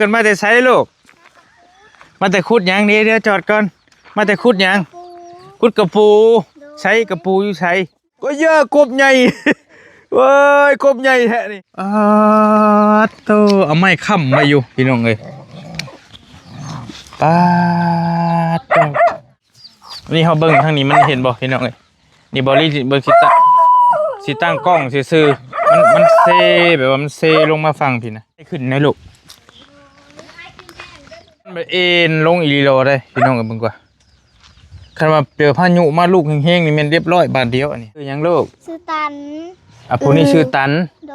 ກັນມາແຕ່ໃສລູກ? ມາແຕ່ຂຸດຫຍັງ? ດຽວໆ ຈອດກ່ອນ. ມາແຕ່ຂຸດຫຍັງ? ຂຸດກະປູ. ໃສກະປູຢູ່ໃສ? ກໍເຢີກບົໃຫຍ່. ເວີຍ ກົບໃຫຍ່ແທ້ນີ້. ປາດໂຕ ເອົາໄມ້ຄ້ຳໄວ້ຢູ່ພີ່ນ້ອງເອີຍ. ປາດໂຕ ນີ້ເຮົາເບິ່ງທາງນີ້ ມັນເຫັນບໍ່ພີ່ນ້ອງເອີຍ? ນີ້ ເບົາລີ້ເບິ່ງ ຊິຕະ ຊິຕັ້ງກ້ອງຊື່ໆ ມັນ ມັນເຊ ແບບວ່າມັນເຊລົງມາຝັ່ງພີ້ນະ. ຂຶ້ນໄດ້ລູກ ມັນເອັນລົງອີ່ຫຼີໂລດເດ້ພີ່ນ້ອງເອີຍ. ເບິ່ງກວ່າ ຄັນວ່າເຈີພາຍຸມາລູກແຮງໆ ນີ້ແມ່ນຮຽບຮ້ອຍບາດດຽວ. ອັນນີ້ຊື່ຫຍັງລູກ? ຊື່ຕັນ. ອ່ະ ຜູ້ນີ້ຊື່ຕັນ. ໂດ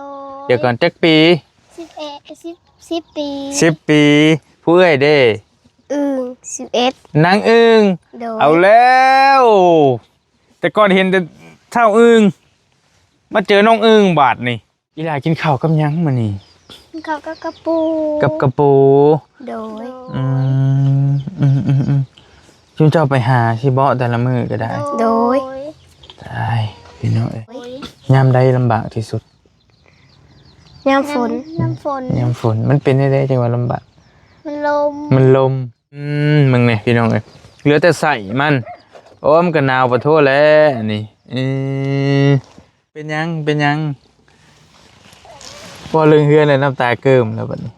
ຍ. ດຽວກ່ອນ ຈັກປີ? ສິບເອັດ ສິບ ສິບປີ. ສິບປີ. ຜູ້ເອື້ອຍເດ້? ອຶ່ງ ສິບເອັດ. ນາງອຶ່ງ. ໂດຍ. ເອົາແລ້ວ ແຕ່ກ່ອນເຫັນແຕ່ທ້າວອຶ່ງ ມາເຈີນ້ອງອຶ່ງບາດນີ້. ອີຫຼ້າກິນເຂົ້າກັບຫຍັງມື້ນີ້? ກິນເຂົ້າກັບກະປູ. ກັບກະປູ. ໂດຍ. ອືມ ອືມໆໆ ຊຸມເຈົ້າໄປຫາຊິເບາະ ແຕ່ລະມື້ກໍໄດ້? ໂດຍ. ຕາຍ ພີ່ນ້ອງເອີຍ ໂດຍ. ຍາມໃດລຳບາກທີ່ສຸດ? ຍາມຝົນ. ຍາມຝົນ. ຍາມຝົນ. ມັນເປັນແນວໃດຈັ່ງວ່າລຳບາກ? ມັນລົມ. ມັນລົມ. ອືມ ເບິ່ງແດ່ພີ່ນ້ອງເອີຍ ເຫຼືອແຕ່ໄສ້ມັນ. ໂອ້ ມັນກໍໜາວປະໂທແລ້ວອັນນີ້. ເອີ ເປັນຫຍັງ ເປັນຫຍັງ? ເວົ້າເລື່ອງເຮືອນແລ້ວນ້ຳຕາເກີມແລ້ວບັດນີ້.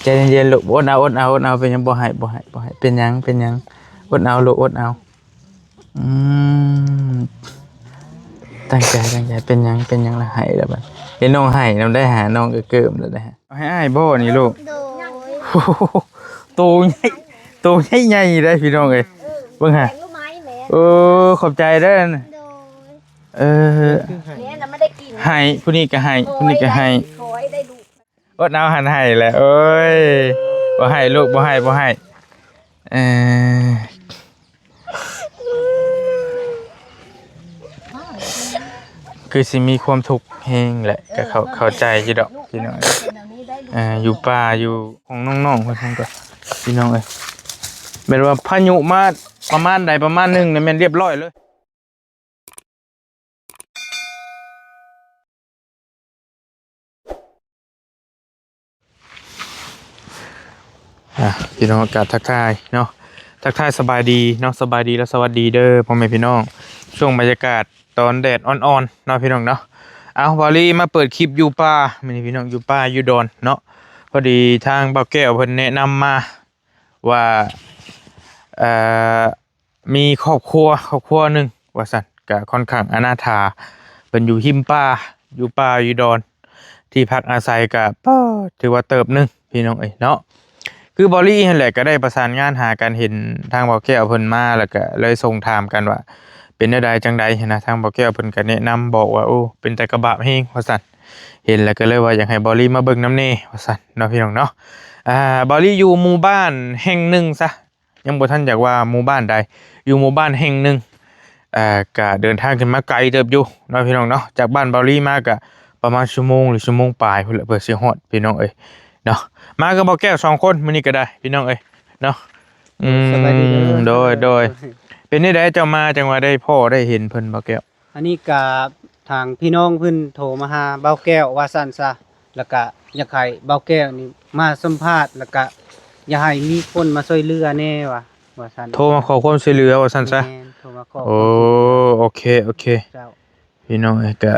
ໃຈເຢັນໆລູກ ອົດເອົາ ອົດເອົາ ອົດເອົາ. ເປັນຫຍັງ? ບໍ່ໄຫ້ ບໍ່ໄຫ້ ບໍ່ໄຫ້. ເປັນຫຍັງ? ເປັນຫຍັງ? ອົດເອົາລູກ ອົດເອົາ. ອືມ ຕັ້ງໃຈ ຕັ້ງໃຈ. ເປັນຫຍັງ? ເປັນຫຍັງລະໄຫ້ລະບັດ? ເຫັນນ້ອງໄຫ້ນຳໄດ້ຫາ ນ້ອງກໍເກີມແລ້ວໄດ໋ຫາ. ໃຫ້ອ້າຍບໍ່ນີ້ລູກ? ໂດຍ. ໂຕໃຫຍ່ ໂຕໃຫຍ່ໆ ເດ້ພີ່ນ້ອງເອີຍ. ເບິ່ງຫາ. ເອີ ຂອບໃຈເດີ. ໂດຍ. ເອີ ໃຫ້ ຜູ້ນີ້ກໍໃຫ້ ຜູ້ນີ້ກໍໃຫ້. ອົດເອົາ ຫັນໃຫ້ແຫຼະ. ໂອ້ຍ ບໍ່ໃຫ້ລູກ ບໍ່ໃຫ້ ບໍ່ໃຫ້. ເອີ ຄືຊິມີຄວາມທຸກແຮງແຫຼະ ກໍເຂົ້າ ເອີ ເຂົ້າໃຈຢູ່ດອກພີ່ນ້ອງ. ເອີ ຢູ່ປ່າຢູ່ຂອງນ້ອງໆ ເພິ່ນກໍ ພີ່ນ້ອງເອີຍ ແມ່ນວ່າພາຍຸມາປະມານໃດປະມານໜຶ່ງນີ້ແມ່ນຮຽບຮ້ອຍເລີຍ. ອ່ະ ພີ່ນ້ອງ ກາບທັກທາຍເນາະ ທັກທາຍສະບາຍດີເນາະ ສະບາຍດີ ແລະ ສະຫວັດດີເດີພໍ່ແມ່ພີ່ນ້ອງ. ຊ່ວງບັນຍາກາດຕອນແດດອ່ອນໆ ເນາະ ພີ່ນ້ອງເນາະ. ເອົາ ເບົາລີມາເປີດຄລິບຢູ່ປ່າ ມື້ນີ້ພີ່ນ້ອງ ຢູ່ປ່າຢູ່ດອນເນາະ. ພໍດີທາງບ່າວແກ້ວເພິ່ນແນະນຳມາວ່າ ເອີ ມີຄອບຄົວ ຄອບຄົວໜຶ່ງວ່າຊັ້ນ ກະຄ່ອນຂ້າງອະນາຖາ ເພິ່ນຢູ່ຮິມປ່າ ຢູ່ປ່າຢູ່ດອນ ທີ່ພັກອາໄສກະ ປາດ ຖືວ່າເຕີບໜຶ່ງພີ່ນ້ອງເອີຍເນາະ. ຄືເບົາລີຫັ້ນແຫຼະ ກະໄດ້ປະສານງານຫາກັນ ເຫັນທາງບ່າວແກ້ວເພິ່ນມາ ແລ້ວກະເລີຍສົ່ງຖາມກັນວ່າເປັນແນວໃດຈັ່ງໃດຫັ້ນນະ. ທາງບ່າວແກ້ວເພິ່ນກະແນະນຳບອກວ່າ ໂອ້ ເປັນຕາກະບາບແຮງວ່າຊັ້ນ ເຫັນແລ້ວກະເລີຍວ່າຢາກໃຫ້ເບົາລີມາເບິ່ງນຳແດ່ວ່າຊັ້ນເນາະ ພີ່ນ້ອງເນາະ. ອ່າ ເບົາລີຢູ່ໝູ່ບ້ານແຫ່ງໜຶ່ງຊະ ຍັງບໍ່ທັນຢາກວ່າໝູ່ບ້ານໃດ ຢູ່ໝູ່ບ້ານແຫ່ງໜຶ່ງ ເອີ ກະເດີນທາງຂຶ້ນມາໄກເຕີບຢູ່ເນາະ ພີ່ນ້ອງເນາະ. ຈາກບ້ານເບົາລີມາກະປະມານຊົ່ວໂມງ ຫຼື ຊົ່ວໂມງປາຍພຸ້ນແຫຼະ ເພື່ອຊິຮອດ ພີ່ນ້ອງເອີຍເນາະ. ມາກັບບ່າວແກ້ວສອງຄົນມື້ນີ້ກໍໄດ້ ພີ່ນ້ອງເອີຍເນາະ. ອືມ ສະບາຍດີເດີ. ໂດຍ ໂດຍ. ເປັນຈັ່ງໃດເຈົ້າມາ ຈັ່ງວ່າໄດ້ພໍ້ໄດ້ເຫັນເພິ່ນ ບ່າວແກ້ວ? ອັນນີ້ກະທາງພີ່ນ້ອງເພິ່ນໂທມາຫາບ່າວແກ້ວວ່າຊັ້ນຊະ ແລ້ວກະຢາກໃຫ້ບ່າວແກ້ວນີ້ມາສຳພາດ ແລ້ວກະຢາກໃຫ້ມີຄົນມາຊ່ວຍເຫຼືອແດ່ວ່າ ວ່າຊັ້ນ. ໂທມາຂໍຄວາມຊ່ວຍເຫຼືອວ່າຊັ້ນຊະ. ແມ່ນ ໂທມາຂໍຄວາມຊ່ວຍເຫຼືອ. ໂອ້ ໂອເຄ ໂອເຄ ເຈົ້າ. ພີ່ນ້ອງເອີຍ ກະ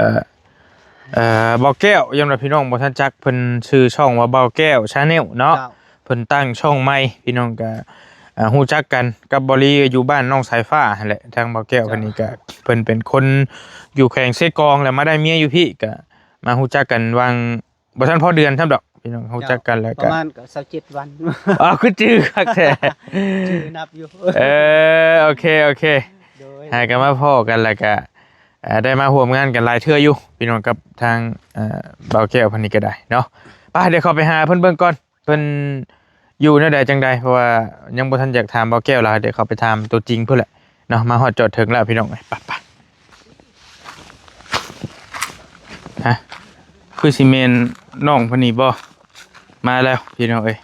ເອີ ບ່າວແກ້ວ ຢ້ານວ່າພີ່ນ້ອງບໍ່ທັນຈັກ ເພິ່ນຊື່ຊ່ອງວ່າບ່າວແກ້ວ Channel ເນາະ. ເຈົ້າ. ເພິ່ນຕັ້ງຊ່ອງໃໝ່ ພີ່ນ້ອງກະ ອ່າ ຮູ້ຈັກກັນກັບເບົາລີ ຢູ່ບ້ານໜອງສາຍຟ້າຫັ້ນແຫຼະ. ທາງບ່າວແກ້ວເພິ່ນນີ້ກະ ເຈົ້າ ເພິ່ນເປັນຄົນຢູ່ແຂວງເຊກອງ ແລ້ວມາໄດ້ເມຍຢູ່ພີ້ ກະມາຮູ້ຈັກກັນຫວ່າງບໍ່ທັນພໍເດືອນຊ້ຳດອກ ພີ່ນ້ອງ. ເຈົ້າ ຮູ້ຈັກກັນແລ້ວກະປະມານກະຊາວເຈັດວັນ. ອ້າວ ຄືຈື່ຄັກແທ້ ຈື່ນັບຢູ່. ເອີ ໂອເຄ ໂອເຄ. ໂດຍ. ຫາກະມາພໍ້ກັນ ແລ້ວກະ ເອີ ໄດ້ມາຮ່ວມງານກັນຫຼາຍເທື່ອຢູ່ ພີ່ນ້ອງ ກັບທາງ ເອີ ບ່າວແກ້ວເພິ່ນນີ້ກໍໄດ້ເນາະ. ໄປ ດຽວເຂົ້າໄປຫາເພິ່ນເບິ່ງກ່ອນ ເພິ່ນຢູ່ແນວໃດຈັ່ງໃດ ເພາະວ່າຍັງບໍ່ທັນຢາກຖາມບ່າວແກ້ວຫຼາຍ. ດຽວເຂົ້າໄປຖາມຕົວຈິງພຸ້ນແຫຼະເນາະ. ມາຮອດຈອດເຖິງແລ້ວ ພີ່ນ້ອງເອີຍ. ໄປ ໄປ. ຮະ ຄືຊິແມ່ນນ້ອງເພິ່ນນີ້ບໍ່? ມາແລ້ວ ພີ່ນ້ອງເອີຍ.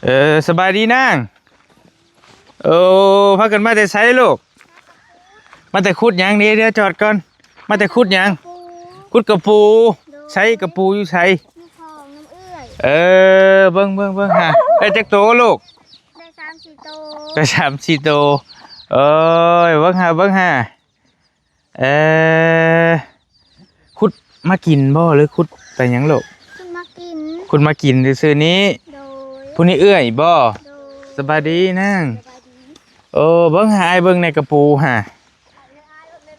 ເອີ ສະບາຍດີນາງ. ໂອ້ ພາກັນມາແຕ່ໃສລູກ? ມາແຕ່ຂຸດຫຍັງ? ດຽວໆ ຈອດກ່ອນ. ມາແຕ່ຂຸດຫຍັງ? ຂຸດກະປູ. ໂດຍ. ໃສກະປູຢູ່ໃສ? ຢູ່ຂອງນ້ຳເອື້ອຍ. ເອີ ເບິ່ງ ເບິ່ງ ເບິ່ງຫາ ໄດ້ຈັກໂຕລູກ? ໄດ້ສາມສີ່ໂຕ ໄດ້ສາມສີ່ໂຕ. ເອີຍ ເບິ່ງຫາ ເບິ່ງຫາ ເອີ ຂຸດມາກິນບໍ່ ຫຼືຂຸດໄປຫຍັງລູກ? ຂຸດມາກິນ ຂຸດມາກິນຊື່ໆນີ້. ໂດຍ ຜູ້ນີ້ເອື້ອຍບໍ່? ໂດຍ ສະບາຍດີນາງ. ສະບາຍດີ. ໂອ້ ເບິ່ງຫາອ້າຍເບິ່ງໃນກະປູຫາ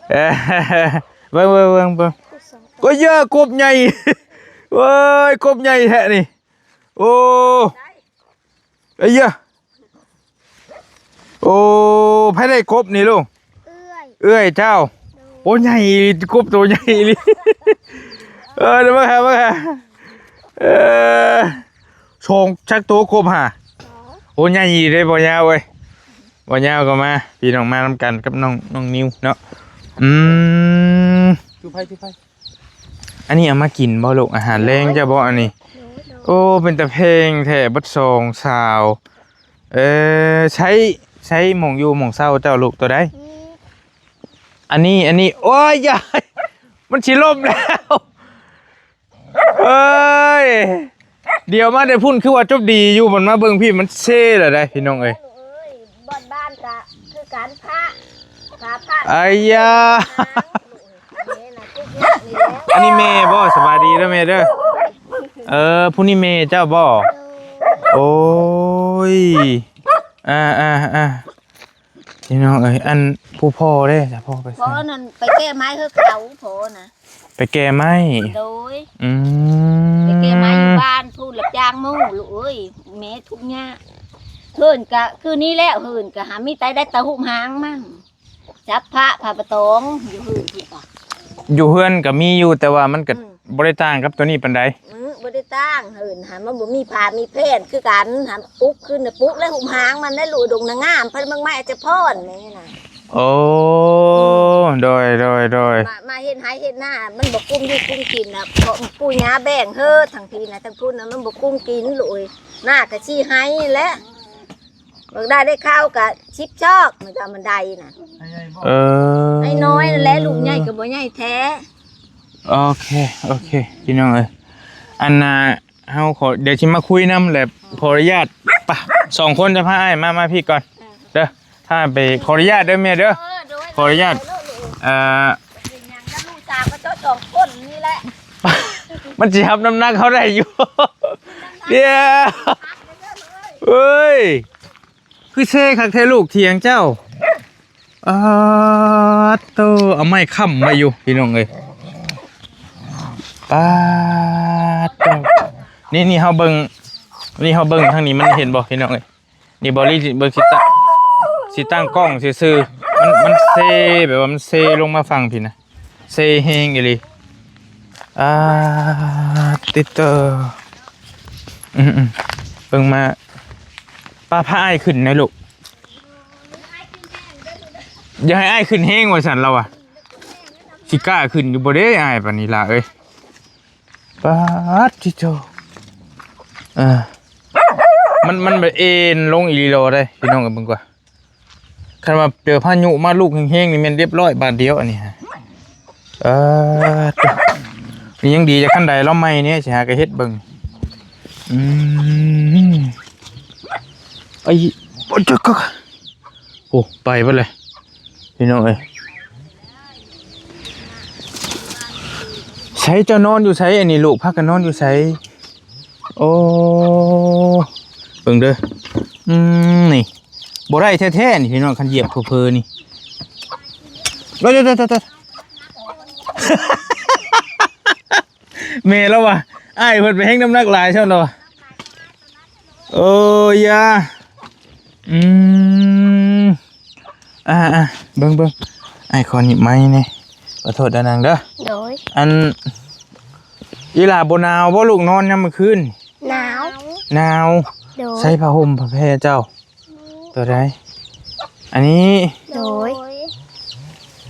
ເອີ ເບິ່ງ ເບິ່ງ ເບິ່ງ ເບິ່ງ. ໂອ້ຍ ເຢີ ກົບໃຫຍ່ ໂອ້ຍ ກົບໃຫຍ່ແທ້ນີ້. ໂອ້ ເອີຍ ໂອ້ ໃຜໄດ້ກົບນີ້ລູກ? ເອື້ອຍ ເອື້ອຍເຈົ້າ. ໂດຍ ໂອ້ ໃຫຍ່ອີ່ຫຼີ ກົບໂຕໃຫຍ່ອີ່ຫຼີ. ເອີ ເດີ ມາຫາ ມາຫາ ເອີ ສອງຈັກໂຕກົບຫາ? ສອງ. ໂອ້ ໃຫຍ່ອີ່ຫຼີເດ້ ບໍ່ຍາວເອີຍ ບໍ່ຍາວກໍມາ ພີ່ນ້ອງມານຳກັນກັບນ້ອງ ນ້ອງນິວເນາະ. ອືມ ຖືໄປ ຖືໄປ. ອັນນີ້ເອົາມາກິນບໍ່ລູກ? ອາຫານແລງເຈົ້າບໍ່ອັນນີ້? ໂດຍ ໂດຍ ໂອ້ ເປັນຕາແພງແທ້ ເບິດສອງສາວ. ເອີ ໃຊ້ ໃຊ້ໝ່ອງຢູ່ໝ່ອງເຊົາເຈົ້າລູກໂຕໃດ? ນີ້ ອັນນີ້ ອັນນີ້ ໂອ້ຍ ຢ່າ ມັນຊິລົ້ມແລ້ວ. ເອີຍ ດຽວມາແຕ່ພຸ້ນຄືວ່າຈົບດີຢູ່ ມັນມາເບິ່ງພີ້ ມັນເຊແລ້ວໃດ໋ ພີ່ນ້ອງເອີຍ. ເອີຍ ບ່ອນບ້ານກະຄືກັນ ພະ ພະ ພະ ໄອ້ຍາ ນີ້ນະ ຈຸດນີ້ແຫຼະ. ອັນນີ້ແມ່ບໍ່? ສະບາຍດີເດີແມ່ເດີ. ເອີ ຜູ້ນີ້ແມ່ເຈົ້າບໍ່? ໂດຍ ໂອ້ຍ ອ່າໆໆ ພີ່ນ້ອງເອີຍ ອັນຜູ້ພໍ່ເດ້ ພໍ່ໄປໃສ? ພໍ່ນັ້ນໄປແກ້ໄມ້ເຮືອເຂົາ ພໍ່ນະ ໄປແກ້ໄມ້. ໂດຍ ອືມ ໄປແກ້ໄມ້ຢູ່ບ້ານພຸ້ນ ຮັບຈ້າງໝູ່ລູກເອີຍ. ແມ່ທຸກຍາກ ເຮືອນກະຄືນີ້ແຫຼະ ເຮືອນກະຫາມີແຕ່ໄດ້ແຕ່ຫຸບຫາງມັນ ຈັບຜ້າ ຜ້າປະຕອງ ຢູ່ເຮືອນພຸ້ນກະ ຢູ່ເຮືອນກະມີຢູ່ ແຕ່ວ່າມັນກະ ອືມ ບໍ່ໄດ້ຕ່າງກັບໂຕນີ້ປານໃດ. ອືມ ບໍ່ໄດ້ຕ່າງ ເຮືອນຫັ້ນມັນບໍ່ມີຜ້າມີແຜ່ນຄືກັນ ຫັ້ນປຸກຂຶ້ນນະ ປຸກແລ້ວຫຸບຫາງມັນໄດ້ ລູກດົງນາງາມ ພັນເມືອງໄມ້ອາດຈະພອນແມ່ນະ. ໂອ້ ອືມ ໂດຍ ໂດຍ ໂດຍ ມາ ມາເຮັດໄຮ່ເຮັດນາ ມັນບໍ່ກຸ້ມຢູ່ກຸ້ມກິນນະ ເພາະປູ່ຍ່າແບ່ງເຮີ ທັງພີ້ນະ ທັງພຸ້ນນະ ມັນບໍ່ກຸ້ມກິນລູກເອີຍ. ນາກະຊິໄຮ່ແຫຼະ ບັກດາໄດ້ເຂົ້າກະສິບຊອກ ມັນກະມັນໄດ້ນະ. ເອີ ໄອ້ນ້ອຍນັ້ນແຫຼະ ລູກໃຫຍ່ກະບໍ່ໃຫຍ່ແທ້. ໂອເຄ ໂອເຄ ພີ່ນ້ອງເອີຍ ອັນນ່າ ເຮົາຂໍ ດຽວຊິມາຄຸຍນຳແຫຼະ ຂໍອະນຸຍາດ ປະ ສອງຄົນຈະພາອ້າຍມາ ມາພີ້ກ່ອນເດີ ພາໄປ ຂໍອະນຸຍາດເດີແມ່ເດີ ເອີ ໂດຍ ຂໍອະນຸຍາດ ເອີ ເປັນຫຍັງກັບລູກສາວຂະເຈົ້າສອງຄົນນີ້ແຫຼະ ມັນຊິຮັບນ້ຳໜັກເຮົາໄດ້ຢູ່ ດຽວ ເອີຍ ຄືເຊຄັກແທ້ລູກຖຽງເຈົ້າ. ປາດໂຕ ເອົາໄມ້ຄ້ຳໄວ້ຢູ່ພີ່ນ້ອງເອີຍ ປາດໂຕ. ນີ້ ນີ້ເຮົາເບິ່ງ ນີ້ເຮົາເບິ່ງທາງນີ້ ມັນເຫັນບໍ່ພີ່ນ້ອງເອີຍ? ນີ້ ບອລລີເບິ່ງ ຊິຕັ້ງ ຊິຕັ້ງກ້ອງຊື່ໆ ມັນ ມັນເຊ ແບບວ່າມັນເຊລົງມາຝັ່ງພີ້ນະ ເຊແຮງອີ່ຫຼີ. ອາ ຕິດເຕີ ອືມໆ ເບິ່ງມາ ປ້າພາອ້າຍຂຶ້ນແດ່ລູກ. ຢ່າໃຫ້ອ້າຍຂຶ້ນແຮງວ່າຊັ້ນລາວວ່າ ຊິກ້າຂຶ້ນຢູ່ບໍ່ເດ້ອ້າຍປານນີ້ຫຼ້າເອີຍ. ປາດຕິໂທ ເອີ ມັນ ມັນແບບເອັນລົງອີ່ຫຼີໂລເດ້ພີ່ນ້ອງເອີຍ ເບິ່ງກວ່າ ຄັນວ່າເຈີພາຍຸມາລູກແຮງໆນີ້ແມ່ນລຽບຮ້ອຍບາດດຽວອັນນີ້ຮະ. ເອີ ໂຕ ນີ້ຍັງດີຈາກຄັນໃດລາວໃໝ່ນີ້ ຊິຫາກະເຮັດເບິ່ງ. ອືມ ໄອ້ ໂອ້ຍ ໂອ້ ໄປເບິດເລີຍພີ່ນ້ອງເອີຍ. ໃສ ເຈົ້ານອນຢູ່ໃສ? ອັນນີ້ລູກພາກັນນອນຢູ່ໃສ? ໂອ້ ເບິ່ງເດີ ອືມ ນີ້ ບໍ່ໄດ້ແທ້ໆນີ້ພີ່ນ້ອງ ຄັນຢຽບເຜີໆນີ້. ໂອ້ຍ ໂຕ ໂຕ ໂຕ ໂຕ ແມ່ລາວວ່າ ອ້າຍເພິ່ນໄປແຮງນ້ຳໜັກຫຼາຍຊັ້ນລາວວ່າ. ໂອ້ ຢ່າ ອືມ ອ່າໆ ເບິ່ງໆ ອ້າຍຂໍຫຍິບໄມ້ແດ່ ຂໍໂທດເດີນາງເດີ. ໂດຍ ອັນ ອີຫຼ້າບໍ່ໜາວບໍ່ລູກ ນອນຍາມມື້ຄືນ? ໜາວ ໜາວ. ໂດຍ ໃສ່ຜ້າຫົ່ມຜ້າແພເຈົ້າ ໂຕໃດ? ອັນນີ້ ໂດຍ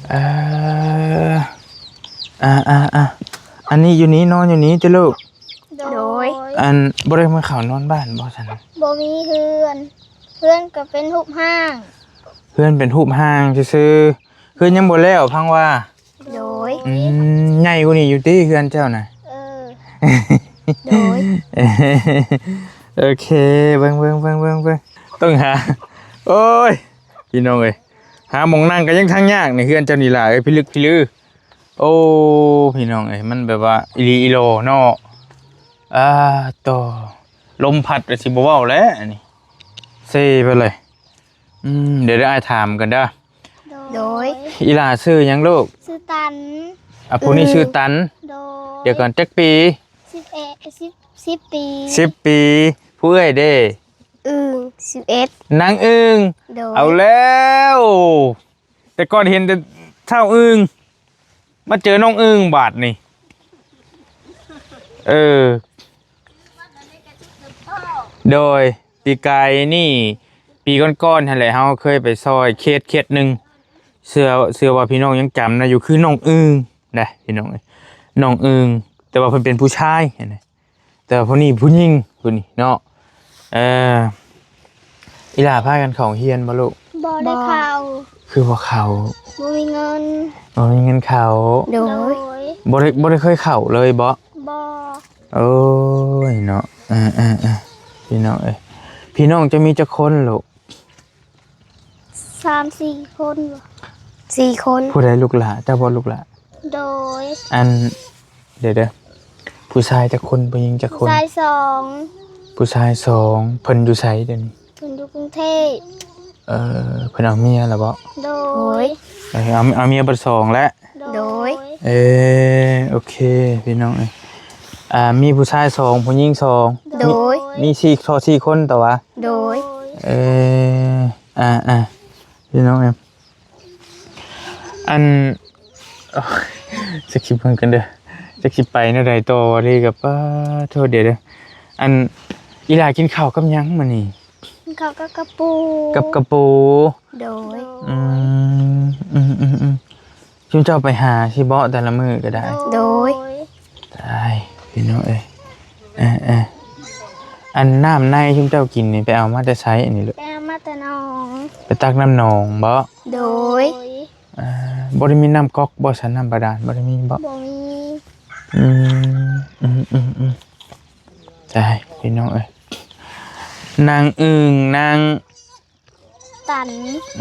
ເອີ ອ່າໆໆ ອັນນີ້ຢູ່ນີ້ ນອນຢູ່ນີ້ຕິລູກ? ໂດຍ ອັນ ບໍ່ໄດ້ມາເຂົ້ານອນບ້ານບໍ່ຊັ້ນ? ບໍ່ມີເຮືອນ ເຮືອນກໍເປັນຮູບຮ່າງ ເຮືອນເປັນຮູບຮ່າງຊື່ໆ ເຮືອນຍັງບໍ່ແລ້ວພັງວ່າ. ໂດຍ ອືມ ໃຫຍ່ກວ່ານີ້ຢູ່ຕິເຮືອນເຈົ້ານະ? ເອີ ໂດຍ ໂອເຄ ເບິ່ງໆໆໆໆ ຕ້ອງຫາ ໂອ້ຍ ພີ່ນ້ອງເອີຍ ຫາໝ່ອງນັ່ງກໍຍັງທັງຍາກໃນເຮືອນເຈົ້ານີ້ຫຼາຍເອີຍ ພິລຶກພິລື. ໂອ້ ພີ່ນ້ອງເອີຍ ມັນແບບວ່າອີ່ຫຼີອີ່ຫຼໍເນາະ. ອາ ໂຕ ລົມພັດກໍຊິບໍ່ເວົ້າແລ້ວອັນນີ້ ເຊໄປເລີຍ. ອືມ ດຽວ ດຽວອ້າຍຖາມກ່ອນເດີ. ໂດຍ ອີ່ຫຼ້າຊື່ຫຍັງລູກ? ຊື່ຕັນ. ອ່າ ຜູ້ນີ້ຊື່ຕັນ. ໂດຍ ດຽວກ່ອນ ຈັກປີ? ສິບເອັດ ສິບ ສິບປີ. ສິບປີ. ຜູ້ເອື້ອຍເດ້? ອຶ່ງ ສິບເອັດ. ນາງອຶ່ງ. ໂດຍ ເອົາແລ້ວ ແຕ່ກ່ອນເຫັນແຕ່ເຖົ້າອຶ່ງ ມາເຈີນ້ອງອຶ່ງບາດນີ້. ເອີ ໂດຍ ປີກາຍນີ້ ປີກ່ອນໆຫັ້ນແຫຼະ ເຮົາເຄີຍໄປຊ່ອຍເຂດເຂດໜຶ່ງ ເຊື່ອ ເຊື່ອວ່າພີ່ນ້ອງຍັງຈຳໄດ້ຢູ່ ຄືນ້ອງອຶ່ງນະ ພີ່ນ້ອງເອີຍ ນ້ອງອຶ່ງ ແຕ່ວ່າເພິ່ນເປັນຜູ້ຊາຍຫັ້ນນະ ແຕ່ວ່າຜູ້ນີ້ຜູ້ຍິງ ຜູ້ນີ້ເນາະ. ເອີ ອີ່ຫຼ້າພາກັນເຂົ້າໂຮງຮຽນບໍ່ລູກ? ບໍ່ໄດ້ເຂົ້າ. ຄືບໍ່ເຂົ້າ? ບໍ່ມີເງິນ. ບໍ່ມີເງິນເຂົ້າ. ໂດຍ ໂດຍ ບໍ່ໄດ້ ບໍ່ໄດ້ເຄີຍເຂົ້າເລີຍບໍ່? ບໍ່. ໂອ້ຍເນາະ ເອີໆໆ ພີ່ນ້ອງເອີຍ ພີ່ນ້ອງເຈົ້າມີຈັກຄົນລູກ? ສາມສີ່ຄົນ. ສີ່ຄົນ. ຜູ້ໃດລູກຫຼ້າ? ເຈົ້າບໍ່ລູກຫຼ້າ? ໂດຍ ອັນ ດຽວໆ ຜູ້ຊາຍຈັກຄົນ? ຜູ້ຍິງຈັກຄົນ? ຜູ້ຊາຍສອງ. ຜູ້ຊາຍສອງ. ເພິ່ນຢູ່ໃສດຽວນີ້? ເພິ່ນຢູ່ກຸງເທບ. ເອີ ເພິ່ນເອົາເມຍແລ້ວບໍ່? ໂດຍ ເອີ ເອົາ ເອົາເມຍເບິດສອງແລ້ວ. ໂດຍ ໂດຍ ເອີ ໂອເຄ ພີ່ນ້ອງເອີຍ ອ່າ ມີຜູ້ຊາຍສອງ ຜູ້ຍິງສອງ. ໂດຍ ມີສີ່ ທໍ່ສີ່ຄົນ ແຕ່ວ່າ. ໂດຍ ເອີ ອ່າໆ ພີ່ນ້ອງເອີຍ ອັນ ຈັກຊິເບິ່ງກັນເດີ ຈັກຊິໄປແນວໃດຕໍ່ເດ ກັບ ປາໂທດ ດຽວເດີ ອັນ ອີ່ຫຼ້າກິນເຂົ້າກັບຫຍັງມື້ນີ້? ກິນເຂົ້າກັບກະປູ. ກັບກະປູ. ໂດຍ ອືມ ອືມໆ ຊຸມເຈົ້າໄປຫາຊິເບາະ ແຕ່ລະມື້ກໍໄດ້? ໂດຍ ຕາຍ ພີ່ນ້ອງເອີຍ ເອີໆ ອັນນ້ຳໃນຊຸມເຈົ້າກິນນີ້ ໄປເອົາມາແຕ່ໃສອັນນີ້ລູກ? ໄປເອົາມາແຕ່ໜອງ. ໄປຕັກນ້ຳໜອງເບາະ? ໂດຍ ອ່າ ບໍ່ໄດ້ມີນ້ຳກັອກບໍ່ຊັ້ນ? ນ້ຳບາດານບໍ່ໄດ້ມີເບາະ? ບໍ່ມີ. ອືມ ອືມໆ ຕາຍ ພີ່ນ້ອງເອີຍ ນາງອຶ່ງ ນາງ ຕັນ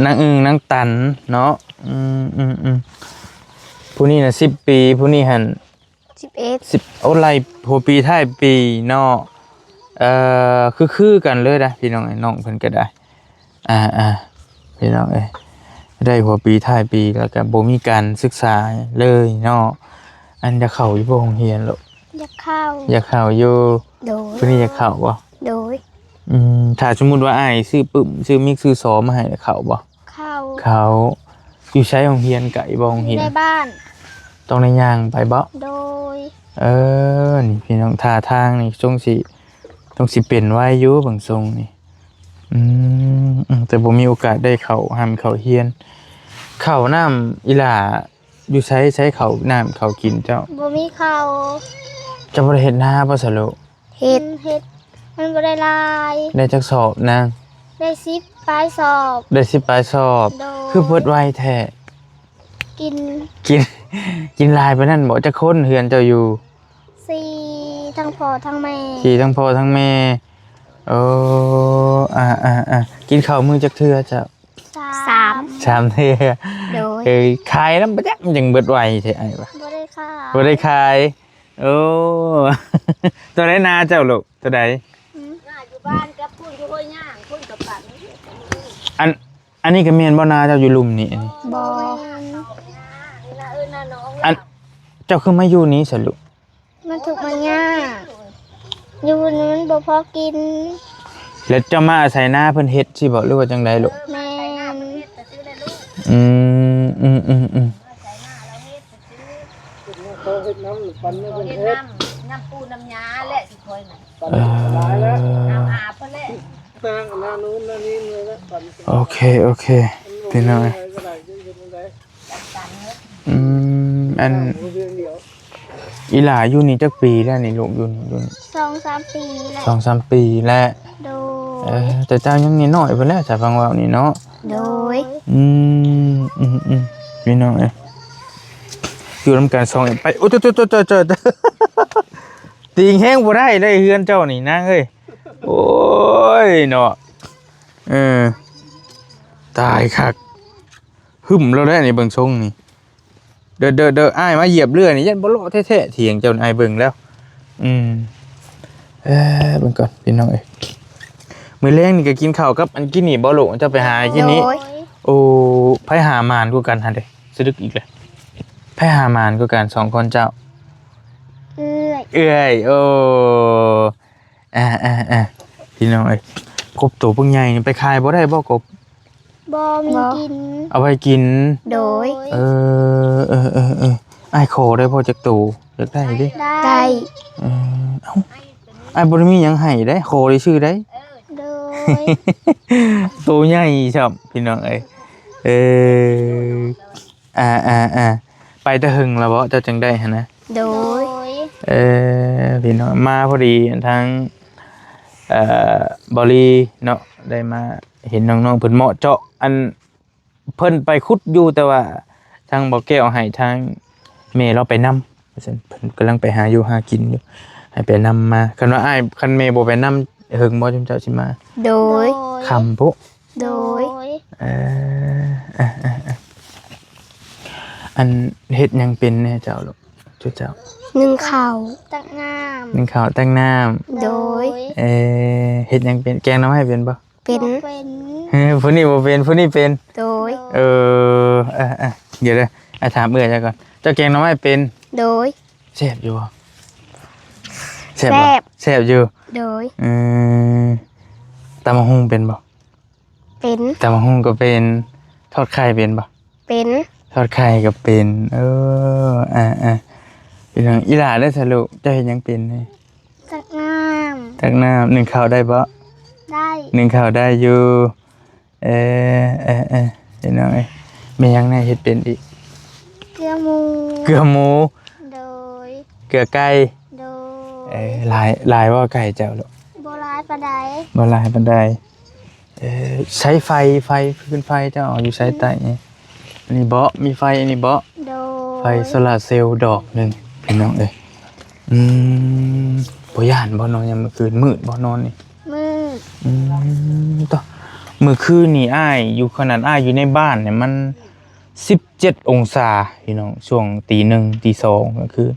ນາງອຶ່ງ ນາງຕັນເນາະ. ອືມໆ ຜູ້ນີ້ນະສິບປີ ຜູ້ນີ້ຫັ້ນສິບເອັດ. ສິບ ໂອ້ ໄລ່ຫົວປີທ້າຍປີເນາະ. ເອີ ຄືໆກັນເລີຍນະ ພີ່ນ້ອງເອີຍ ນ້ອງເພິ່ນກໍໄດ້ ອ່າໆ ພີ່ນ້ອງເອີຍ ໄດ້ຫົວປີທ້າຍປີ ແລ້ວກໍບໍ່ມີການສຶກສາເລີຍເນາະ. ອັນ ຢາກເຂົ້າຢູ່ບໍ່ໂຮງຮຽນລູກ? ຢາກເຂົ້າ. ຢາກເຂົ້າຢູ່. ໂດຍ ຜູ້ນີ້ຢາກເຂົ້າບໍ່? ໂດຍ ອືມ ຖ້າສົມມຸດວ່າອ້າຍຊື້ປຶ້ມ ຊື້ມິກ ຊື້ຊໍມາໃຫ້ ເຂົ້າບໍ່? ເຂົ້າ. ເຂົ້າ. ຢູ່ໃສໂຮງຮຽນ? ໄກບໍ່ໂຮງຮຽນ? ໃນບ້ານ. ຕ້ອງໄດ້ຍ່າງໄປບໍ່? ໂດຍ ເອີ ນີ້ພີ່ນ້ອງ ທ່າທາງນີ້ຊົງຊິ ຊົງຊິເປັນໄວຢູ່ເບິ່ງຊົງນີ້. ອືມ ອືມ ແຕ່ບໍ່ມີໂອກາດໄດ້ເຂົ້າຮ່ຳເຂົ້າຮຽນ. ເຂົ້ານ້ຳອີ່ຫຼ້າຢູ່ໃສ? ໃສເຂົ້ານ້ຳເຂົ້າກິນເຈົ້າ? ບໍ່ມີເຂົ້າ. ເຈົ້າບໍ່ໄດ້ເຮັດນາບໍ່ສະລູກ? ເຮັດ ເຮັດ ມັນບໍ່ໄດ້ຫຼາຍ. ໄດ້ຈັກສອບນາງ? ໄດ້ສິບປາຍສອບ. ໄດ້ສິບປາຍສອບ. ໂດຍ ຄືເບິດໄວແທ້? ກິນ ກິນ ກິນຫຼາຍປານນັ້ນບໍ່? ຈັກຄົນເຮືອນເຈົ້າຢູ່? ສີ່ ທັງພໍ່ທັງແມ່. ສີ່ ທັງພໍ່ທັງແມ່. ໂອ້ ອ່າໆໆ ກິນເຂົ້າມື້ຈັກເທື່ອເຈົ້າ? ສາມ ສາມເທື່ອ. ໂດຍ ເອີຍ ຂາຍນຳບໍ່ຈັກ ມັນຈັ່ງເບິດໄວແທ້ອ້າຍວ່າ. ບໍ່ໄດ້ຂາຍ. ບໍ່ໄດ້ຂາຍ. ໂອ້ ຕົວໃດນາເຈົ້າລູກ? ຕົວໃດ? ຫືມ? ນາຢູ່ບ້ານກັບພຸ້ນ ຢູ່ຫ້ວຍຍ່າງພຸ້ນກັບກັນ. ອັນ ອັນນີ້ກໍແມ່ນບໍ່ ນາເຈົ້າຢູ່ລຸ່ມນີ້? ອັນນີ້ ບໍ່ ອັນ ເຈົ້າຄືມາຢູ່ນີ້ຊະລູກ? ມັນທຸກມັນຍາກ ຢູ່ນີ້ມັນບໍ່ພໍກິນ. ແລ້ວເຈົ້າມາອາໄສນາເພິ່ນເຮັດຊີ້ບໍ່ ຫຼືວ່າຈັ່ງໃດລູກ? ແມ່ນ. ອືມ ອືມໆໆ ເຂົາເຮັດນ້ຳປັນໃຫ້ເພິ່ນເຮັດ ນ້ຳ ນ້ຳປູນ້ຳຢາແຫຼະ ຊິຄ່ອຍນະ ເອີ ນ້ຳອາບເພິ່ນແຫຼະ. ໂອເຄ ໂອເຄ ພີ່ນ້ອງເອີຍ. ອືມ ອັນ ອີ່ຫຼ້າຢູ່ນີ້ຈັກປີແລ້ວນີ້ລູກ? ຢູ່ນີ້ ຢູ່ນີ້ ສອງສາມປີແລ້ວ. ສອງສາມປີແລ້ວ. ໂດຍ ເອີ ແຕ່ເຈົ້າຍັງນ້ອຍໆ ພຸ້ນແຫຼະ ຖ້າຟັງເວົ້ານີ້ເນາະ. ໂດຍ ອືມ ອືມໆ ພີ່ນ້ອງເອີຍ ຢູ່ນຳກັນສອງ ໄປ ໂອ້ ໂຕໆໆໆ ຕິ ຕີງແຮງບໍ່ໄດ້ເລີຍເຮືອນເຈົ້ານີ້ນາງເອີຍ. ໂອ້ຍເນາະ ເອີ ຕາຍຄັກ. ຫຶມແລ້ວແຫຼະນີ້ ເບິ່ງຊົງນີ້. ເດີໆໆ ອ້າຍມາຢຽບເລື່ອຍນີ້ ຢ້ານບໍ່ເລາະແທ້ໆ ຖຽງເຈົ້ານີ້ ອ້າຍເບິ່ງແລ້ວ. ອືມ ເອີ ເບິ່ງກ່ອນພີ່ນ້ອງເອີຍ. ມື້ແລງນີ້ກໍກິນເຂົ້າກັບອັນກິນນີ້ບໍ່ລູກ? ເຈົ້າໄປຫາກິນນີ້. ໂດຍ. ໂອ້ ໃຜຫາໝານກວ່າກັນຫັ້ນເດ? ສະດຶກອີກແລ້ວ. ໃຜຫາໝານກວ່າກັນສອງຄົນເຈົ້າ? ເອື້ອຍ. ເອື້ອຍ. ໂອ້ ອ່າໆໆ ພີ່ນ້ອງເອີຍ ກົບໂຕບັກໃຫຍ່ນີ້ໄປຂາຍບໍ່ໄດ້ບໍ່ ກົບ? ບໍ່ມີກິນ. ເອົາໄວ້ກິນ. ໂດຍ. ເອີ ເອີໆໆ ອ້າຍຂໍໄດ້ບໍ່ຈັກໂຕ? ຢາກໄດ້ເດ້. ໄດ້. ເອີ ເອົ້າ ອ້າຍບໍ່ໄດ້ມີຫຍັງໃຫ້ເດ້ ຂໍໄດ້ຊື່ໄດ້. ໂດຍ. ໂຕໃຫຍ່ຊ້ຳ ພີ່ນ້ອງເອີຍ. ເອີ ອ່າໆໆ ໄປແຕ່ເຫິງແລ້ວບໍ່ ເຈົ້າຈັ່ງໄດ້ຫັ້ນນະ? ໂດຍ. ເອີ ພີ່ນ້ອງ ມາພໍດີທາງ ເອີ ບໍລີເນາະ ໄດ້ມາເຫັນນ້ອງໆ ເພິ່ນເມາະເຈາະ ອັນ ເພິ່ນໄປຂຸດຢູ່ ແຕ່ວ່າທາງບໍ່ແກ້ວໃຫ້ທາງແມ່ລາວໄປນຳ ວ່າຊັ້ນ ເພິ່ນກຳລັງໄປຫາຢູ່ຫາກິນຢູ່ ໃຫ້ໄປນຳມາ. ຄັນວ່າອ້າຍ ຄັນແມ່ບໍ່ໄປນຳ ເຫິງບໍ່ຈຸມເຈົ້າຊິມາ? ໂດຍ. ຄ່ຳພຸ້ນ. ໂດຍ. ເອີ ເອີໆໆ ອັນເຮັດຫຍັງເປັນແດ່ເຈົ້າລູກ ຈຸເຈົ້າ? ໜຶ້ງເຂົ້າ ຕັກນ້ຳ. ໜຶ້ງເຂົ້າ ຕັກນ້ຳ. ໂດຍ. ເອີ ເຮັດຫຍັງເປັນ? ແກງໜໍ່ໄມ້ເປັນບໍ່? ເປັນ. ເອີ ຜູ້ນີ້ບໍ່ເປັນ ຜູ້ນີ້ເປັນ. ໂດຍ. ເອີ ເອີໆໆ ດຽວເດີ ອ້າຍຖາມເອື້ອຍເຈົ້າກ່ອນ ເຈົ້າແກງໜໍ່ໄມ້ເປັນ? ໂດຍ. ແຊບຢູ່ບໍ່? ແຊບບໍ່? ແຊບ. ແຊບຢູ່. ໂດຍ. ເອີ ຕຳບັກຫຸ່ງເປັນບໍ່? ເປັນ. ຕຳບັກຫຸ່ງກໍເປັນ. ທອດໄຂ່ເປັນບໍ່? ເປັນ. ທອດໄຂ່ກໍເປັນ. ເອີ ອ່າໆ ພີ່ນ້ອງ ອີ່ຫຼ້າເດີສະລູກ ເຈົ້າເຮັດຫຍັງເປັນ? ຕັກນ້ຳ. ຕັກນ້ຳ. ໜຶ້ງເຂົ້າໄດ້ບໍ່? ໄດ້. ໜຶ້ງເຂົ້າໄດ້ຢູ່. ເອີ ເອີໆ ພີ່ນ້ອງເອີຍ ແມ່ນຫຍັງແດ່ເຮັດເປັນອີກ? ເກືອໝູ. ເກືອໝູ. ໂດຍ. ເກືອໄກ່. ໂດຍ. ເອີ ຫຼາຍ ຫຼາຍບໍ່ໄກ່ເຈົ້າລູກ? ບໍ່ຫຼາຍປານໃດ. ບໍ່ຫຼາຍປານໃດ. ເອີ ໃຊ້ໄຟ ໄຟ ຟືນໄຟເຈົ້າເອົາຢູ່ໃສໃຕ້ນີ້? ອັນນີ້ເບາະ ມີໄຟອັນນີ້ເບາະ? ໂດຍ. ໄຟໂຊລາເຊວດອກໜຶ່ງ ພີ່ນ້ອງເອີຍ. ອືມ ບໍ່ຢ້ານບໍ່ນອນຍາມມື້ຄືນ? ມືດບໍ່ນອນນີ້? ມືດ. ອືມ ໂຕ ມື້ຄືນນີ້ອ້າຍຢູ່ ຂະໜາດອ້າຍຢູ່ໃນບ້ານນີ້ມັນສິບເຈັດອົງສາ ພີ່ນ້ອງ ຊ່ວງຕີໜຶ່ງຕີສອງກາງຄືນ.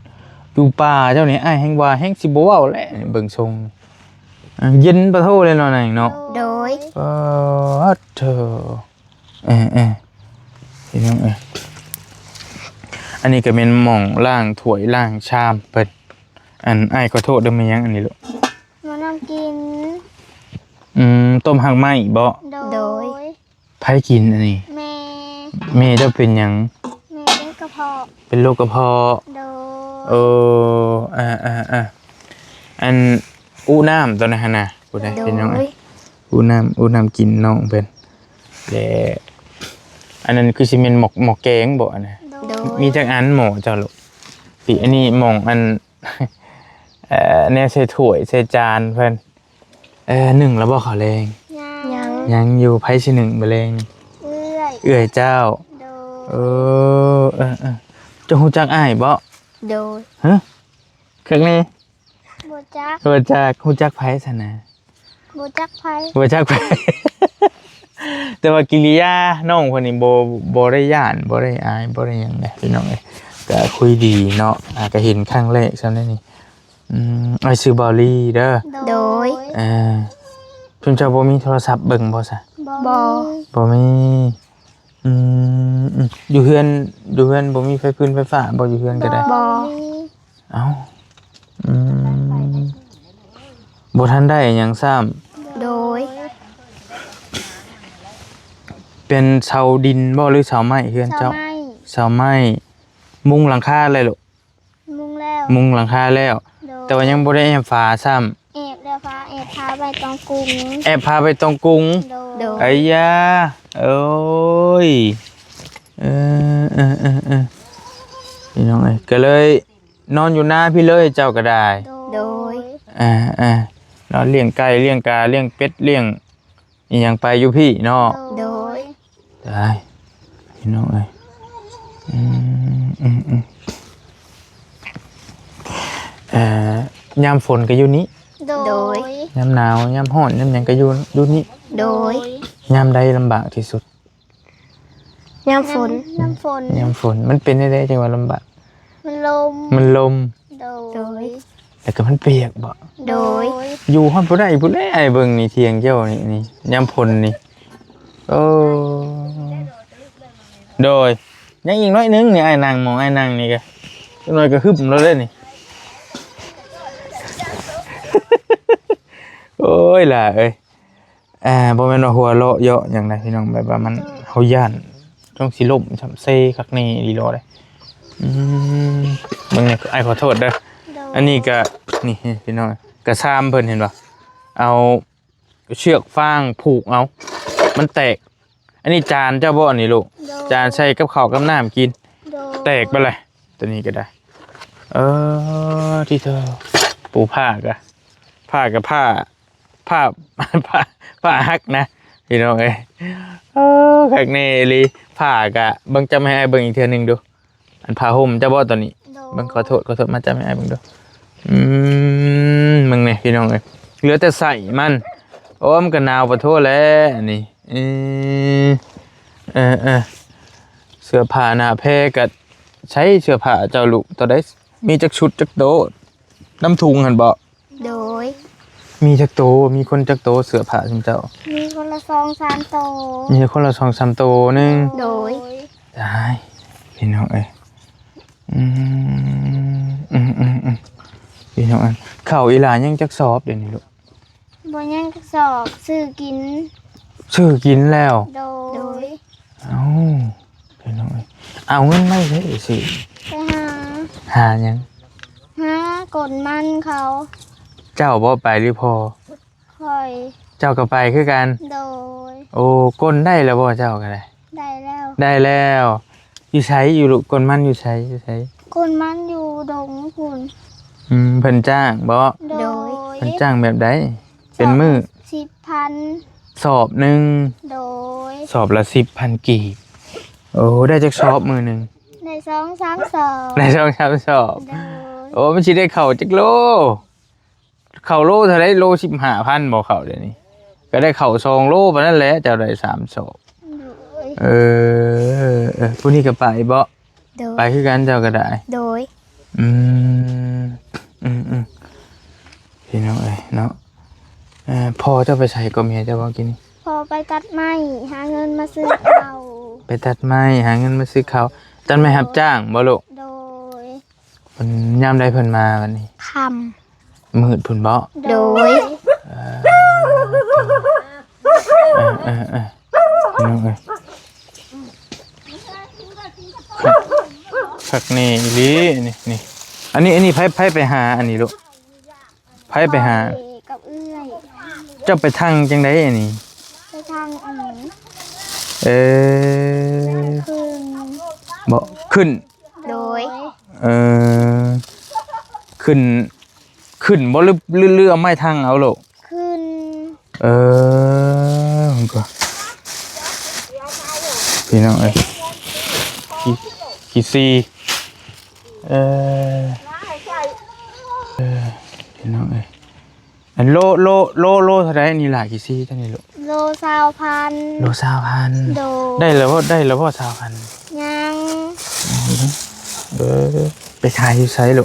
ຢູ່ປ່າເຈົ້ານີ້ອ້າຍແຮ່ງວ່າແຮ່ງຊິບໍ່ເວົ້າແຫຼະ ເບິ່ງຊົງ. ອ່າ ເຢັນປະໂທເລີຍເນາະນາງເນາະ. ໂດຍ. ປາດໂທ ເອີໆ ພີ່ນ້ອງເອີຍ ອັນນີ້ກໍແມ່ນໝ່ອງລ້າງຖ້ວຍລ້າງຊາມເພິ່ນ. ອັນ ອ້າຍຂໍໂທດເດີ ແມ່ນຫຍັງອັນນີ້ລູກ? ໝໍ້ນ້ຳກິນ. ອືມ ຕົ້ມຮາກໄມ້ບໍ? ໂດຍ. ໂດຍ. ໃຜກິນອັນນີ້? ແມ່. ແມ່ເຈົ້າເປັນຫຍັງ? ແມ່ເປັນກະເພາະ. ເປັນໂລກກະເພາະ. ໂດຍ. ເອີ ອ່າໆໆ ອັນອຸນ້ຳຕົວນັ້ນຫັ້ນນະ ຜູ້ໃດເປັນຫຍັງ? ໂດຍ. ອຸນ້ຳ ອຸນ້ຳກິນນ້ອງເພິ່ນ. ແລະ ອັນນັ້ນຄືຊິແມ່ນໝໍ້ ໝໍ້ແກງບໍອັນນະ? ໂດຍ. ມີຈັກອັນໝໍ້ເຈົ້າລູກ? ປີ ອັນນີ້ໝ່ອງອັນ ເອີ ແນວໃສ່ຖ້ວຍໃສ່ຈານເພິ່ນ. ເອີ ໜຶ້ງແລ້ວບໍ່ເຂົ້າແລງ? ຍັງ. ຍັງ. ຍັງຢູ່. ໃຜຊິໜຶ້ງມື້ແລງ? ເອື້ອຍ. ເອື້ອຍເຈົ້າ. ໂດຍ. ເອີ ເອີໆ ເຈົ້າຮູ້ຈັກອ້າຍບໍ? ໂດຍ. ຮະ? ຄັກແນ່? ບໍ່ຈັກ. ບໍ່ຈັກ. ຮູ້ຈັກໃຜຊັ້ນນະ? ບໍ່ຈັກໃຜ. ບໍ່ຈັກໃຜ. ແຕ່ວ່າກິລິຍານ້ອງເພິ່ນນີ້ບໍ່ ບໍ່ໄດ້ຢ້ານ ບໍ່ໄດ້ອາຍ ບໍ່ໄດ້ຫຍັງເດ້ພີ່ນ້ອງເອີຍ. ກະຄຸຍດີເນາະ. ອ່າ ກະເຫັນຄັ້ງແລກຊ່ຳໃດນີ້. ອືມ ອ້າຍຊື່ບາວລີເດີ. ໂດຍ. ເອີ ເພິ່ນເຈົ້າບໍ່ມີໂທລະສັບເບິ່ງບໍ່ຊະ? ບໍ່. ບໍ່ມີ. ອືມ ຢູ່ເຮືອນ ຢູ່ເຮືອນບໍ່ມີໄຟຟືນໄຟຟ້າບໍ່? ຢູ່ເຮືອນກໍໄດ້. ບໍ່. ເອົ້າ ອືມ ບໍ່ທັນໄດ້ຫຍັງຊ້ຳ. ໂດຍ. ເປັນເສົາດິນບໍ່ ຫຼືເສົາໄມ້ເຮືອນເຈົ້າ? ເສົາໄມ້. ເສົາໄມ້. ມຸງຫຼັງຄາແລ້ວລູກ? ມຸງແລ້ວ. ມຸງຫຼັງຄາແລ້ວ. ໂດຍ. ແຕ່ວ່າຍັງບໍ່ໄດ້ແອບຝາຊ້ຳ. ແອບແລ້ວ ພາ ແອບພາໄວ້ຕອງກຸງ. ແອບພາໄວ້ຕອງກຸງ. ໂດຍ. ໂດຍ. ໄອ້ຢາ ໂອ້ຍ ເອີໆໆ ພີ່ນ້ອງເອີຍ ກໍເລີຍນອນຢູ່ນາພີ້ເລີຍເຈົ້າກໍໄດ້. ໂດຍ. ອ່າໆ ນອນລ້ຽງໄກ່ລ້ຽງກາລ້ຽງເປັດລ້ຽງອີ່ຫຍັງໄປຢູ່ພີ້ເນາະ. ໂດຍ. ຕາຍ ພີ່ນ້ອງເອີຍ ອືມ ອືມ ອືມ ເອີ ຍາມຝົນກໍຢູ່ນີ້? ໂດຍ ໂດຍ ຍາມໜາວ ຍາມຮ້ອນ ຍາມຫຍັງກໍຢູ່ ຢູ່ນີ້? ໂດຍ ໂດຍ ຍາມໃດລຳບາກທີ່ສຸດ? ຍາມຝົນ ຍາມ ຍາມຝົນ ຍາມຝົນ ມັນເປັນແນວໃດຈັ່ງວ່າລຳບາກ? ມັນລົມ ມັນລົມ ໂດຍ ໂດຍ ແລ້ວກໍມັນປຽກບໍ? ໂດຍ ໂດຍ ຢູ່ຮອດບໍ່ໄດ້ພຸ້ນແຫຼະ ອ້າຍເບິ່ງນີ້ ຖຽງເຈົ້ານີ້ ນີ້ ຍາມຝົນນີ້ ໂອ້ ໂດຍ ຍັງອີກໜ້ອຍໜຶ່ງນີ້ ອ້າຍນັ່ງ ໝ່ອງອ້າຍນັ່ງນີ້ກໍ ຈັກໜ້ອຍກໍຫຶບແລ້ວເດ້ນີ້ ໂອ້ຍ ຫຼ້າເອີຍ. ອ່າ ບໍ່ແມ່ນວ່າຫົວເລາະເຍາະຫຍັງນະພີ່ນ້ອງ ແບບວ່າມັນ ເຮົາຢ້ານຕ້ອງຊິລົ້ມຊ້ຳເຊຄັກແນ່ອີ່ຫຼີເດ. ອືມ ເບິ່ງນີ້ ອ້າຍຂໍໂທດເດີ ໂດຍ ອັນນີ້ກະ ນີ້ພີ່ນ້ອງ ກະຊາມເພິ່ນເຫັນບໍ່ ເອົາເຊືອກຟາງຜູກເອົາ ມັນແຕກ. ອັນນີ້ຈານເຈົ້າບໍ່ ອັນນີ້ລູກ? ໂດຍ ຈານໃສ່ກັບເຂົ້າກັບນ້ຳກິນ ໂດຍ ແຕກໄປເລີຍ ຕົວນີ້ກໍໄດ້. ເອີ ຕິໂທ ປູຜ້າກະ ຜ້າກະຜ້າ ຜ້າ ຜ້າ ຜ້າຫັກນະພີ່ນ້ອງເອີຍ. ເອີ ຄັກແນ່ອີ່ຫຼີ ຜ້າກະເບິ່ງ ຈັບໃຫ້ອ້າຍເບິ່ງອີກເທື່ອໜຶ່ງດູ ອັນຜ້າຫົ່ມເຈົ້າບໍ່ຕົວນີ້? ໂດຍ ເບິ່ງ ຂໍໂທດ ຂໍໂທດ ມາຈັບໃຫ້ອ້າຍເບິ່ງດູ. ອືມ ເບິ່ງແນ່ພີ່ນ້ອງເອີຍ ເຫຼືອແຕ່ໄສ້ມັນ. ໂອ້ ມັນກໍໜາວປະໂທແຫຼະອັນນີ້. ເອີ ເອີ ເອີ ເສື້ອຜ້າໜ້າແພກໍ ໃຊ້ເສື້ອຜ້າເຈົ້າລູກ ເທົ່າໃດ ມີຈັກຊຸດຈັກໂຕ ນຳຖົງຫັ້ນບໍ? ໂດຍ ມີຈັກໂຕ ມີຄົນຈັກໂຕເສື້ອຜ້າຊຸມເຈົ້າ? ມີຄົນລະສອງສາມໂຕ ມີຄົນລະສອງສາມໂຕໜຶ່ງ. ໂດຍ ຕາຍ ພີ່ນ້ອງເອີຍ ອືມ ອືມ ອືມ ອືມ ພີ່ນ້ອງເອີຍ ເຂົ້າອີ່ຫຼ້າຍັງຈັກສອບດຽວນີ້ລູກ? ບໍ່ຍັງຈັກສອບ ຊື້ກິນ ຊື້ກິນແລ້ວ? ໂດຍ ໂດຍ ເອົ້າ ພີ່ນ້ອງເອີຍ ເອົາເງິນມາໃສຊື້? ໄປຫາ ຫາຫຍັງ? ຫາກົນມັນເຂົາ. ເຈົ້າບໍ່ໄປຫຼືພໍ່? ຂ້ອຍ ເຈົ້າກໍໄປຄືກັນ? ໂດຍ ໂອ້ ກົນໄດ້ແລ້ວບໍ່ເຈົ້າກໍໄດ້? ໄດ້ແລ້ວ ໄດ້ແລ້ວ. ຢູ່ໃສ ຢູ່ ກົນມັນຢູ່ໃສ ຢູ່ໃສ? ກົນມັນຢູ່ດົງພຸ້ນ. ອືມ ເພິ່ນຈ້າງບໍ? ໂດຍ ໂດຍ ເພິ່ນຈ້າງແບບໃດ? ເປັນມື້? ສອບ ສິບພັນ ສອບໜຶ່ງ. ໂດຍ ສອບລະສິບພັນກີບ. ໂອ້ ໄດ້ຈັກສອບມື້ໜຶ່ງ? ໄດ້ສອງສາມສອບ ໄດ້ສອງສາມສອບ. ໂດຍ ໂອ້ ມັນຊິໄດ້ເຂົ້າຈັກໂລ? ເຂົ້າໂລເທົ່າໃດ? ໂລສິບຫ້າພັນບໍ່ເຂົ້າດຽວນີ້? ກໍໄດ້ເຂົ້າສອງໂລປານນັ້ນແຫຼະ ເຈົ້າໄດ້ສາມສອບ. ໂດຍ ເອີ ເອີ ຜູ້ນີ້ກໍໄປບໍ່? ໂດຍ ໄປຄືກັນ ເຈົ້າກໍໄດ້. ໂດຍ ອືມ ອືມ ອືມ ພີ່ນ້ອງເອີຍເນາະ. ເອີ ພໍ່ເຈົ້າໄປໃສກໍ ເມຍເຈົ້າວ່າກິນນີ້? ພໍ່ໄປຕັດໄມ້ ຫາເງິນມາຊື້ເຂົ້າ. ໄປຕັດໄມ້ ຫາເງິນມາຊື້ເຂົ້າ. ຕັດໄມ້ຮັບຈ້າງບໍ່ລູກ? ໂດຍ ເພິ່ນ ຍາມໃດເພິ່ນມາບັດນີ້? ຄ່ຳ ມືດພຸ້ນບໍ? ໂດຍ ເອີ ເອີ ເອີ ພີ່ນ້ອງເອີຍ ຄັກ ຄັກແນ່ອີ່ຫຼີນີ້ ນີ້ ອັນນີ້ ອັນນີ້ໃຜ ໃຜໄປຫາອັນນີ້ລູກ? ໃຜໄປຫາ? ຂ້ອຍກັບເອື້ອຍ. ເຈົ້າໄປທາງຈັ່ງໃດອັນນີ້? ໄປທາງອັນ ເອີ ຂຶ້ນ ບໍ່ ຂຶ້ນ ໂດຍ ເອີ ຂຶ້ນ ຂຶ້ນບໍ່ ຫຼື ຫຼື ຫຼືເອົາໄມ້ທັງເອົາໂລດ? ຂຶ້ນ ເອີ ມັນກໍ ພີ່ນ້ອງເອີຍ ຂີ້ ຂີ້ຊີ ເອີ ເອີ ພີ່ນ້ອງເອີຍ. ອັນໂລ ໂລ ໂລ ໂລເທົ່າໃດນີ້ລະ ຂີ້ຊີເຈົ້ານີ້ໂລ? ໂລຊາວພັນ. ໂລຊາວພັນ. ໂດຍ ໄດ້ແລ້ວບໍ່ ໄດ້ແລ້ວບໍ່ຊາວພັນ? ຍັງ. ເອີ ໄປຂາຍຢູ່ໃສໂລ?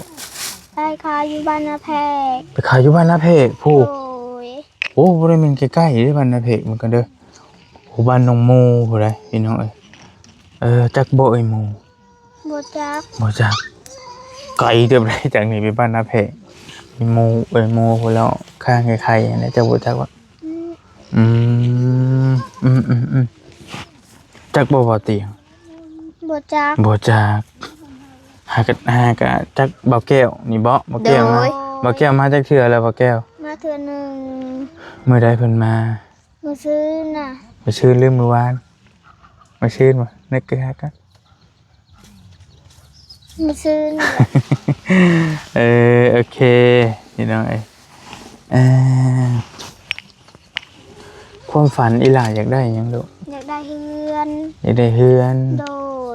ໄປຂາຍຢູ່ບ້ານນາແພກ. ໄປຂາຍຢູ່ບ້ານນາແພກພຸ້ນ. ໂດຍ ໂອ້ ບໍ່ໄດ້ແມ່ນໃກ້ໆເດ້ ບ້ານນາແພກມັນກໍເດີ. ໂອ້ ບ້ານນ້ອງໂມພຸ້ນໃດ໋ ພີ່ນ້ອງເອີຍ. ເອີ ຈັກບໍ່ເອີຍໂມ? ບໍ່ຈັກ ບໍ່ຈັກ. ໄກເຕີບໃດ໋ ຈາກນີ້ໄປບ້ານນາແພກ. ມີໝູ່ເອີຍ ໝູ່ພຸ້ນແລ້ວ ຄ້າງໄຄໆຫັ້ນແຫຼະ ເຈົ້າບໍ່ຈັກຫວາ? ອືມ ອືມ ອືມ ອືມ ອືມ ຈັກບໍ່ ບໍ່ຕຽງ? ບໍ່ຈັກ ບໍ່ຈັກ. ຫາກະ ຫາກະຈັກບ່າວແກ້ວນີ້ບໍ? ບ່າວແກ້ວມາ ໂດຍ ບ່າວແກ້ວມາຈັກເທື່ອແລ້ວ ບ່າວແກ້ວ? ມາເທື່ອໜຶ່ງ. ມື້ໃດເພິ່ນມາ? ມື້ຊືນນະ. ມື້ຊືນຫຼືມື້ວານ? ມື້ຊືນບໍ? ນຶກຄືຫາກັນ. ມື້ຊືນ. ເອີ ໂອເຄ ພີ່ນ້ອງເອີຍ. ເອີ ຄວາມຝັນອີ່ຫຼ້າຢາກໄດ້ຫຍັງລູກ? ຢາກໄດ້ເຮືອນ. ຢາກໄດ້ເຮືອນ. ໂດ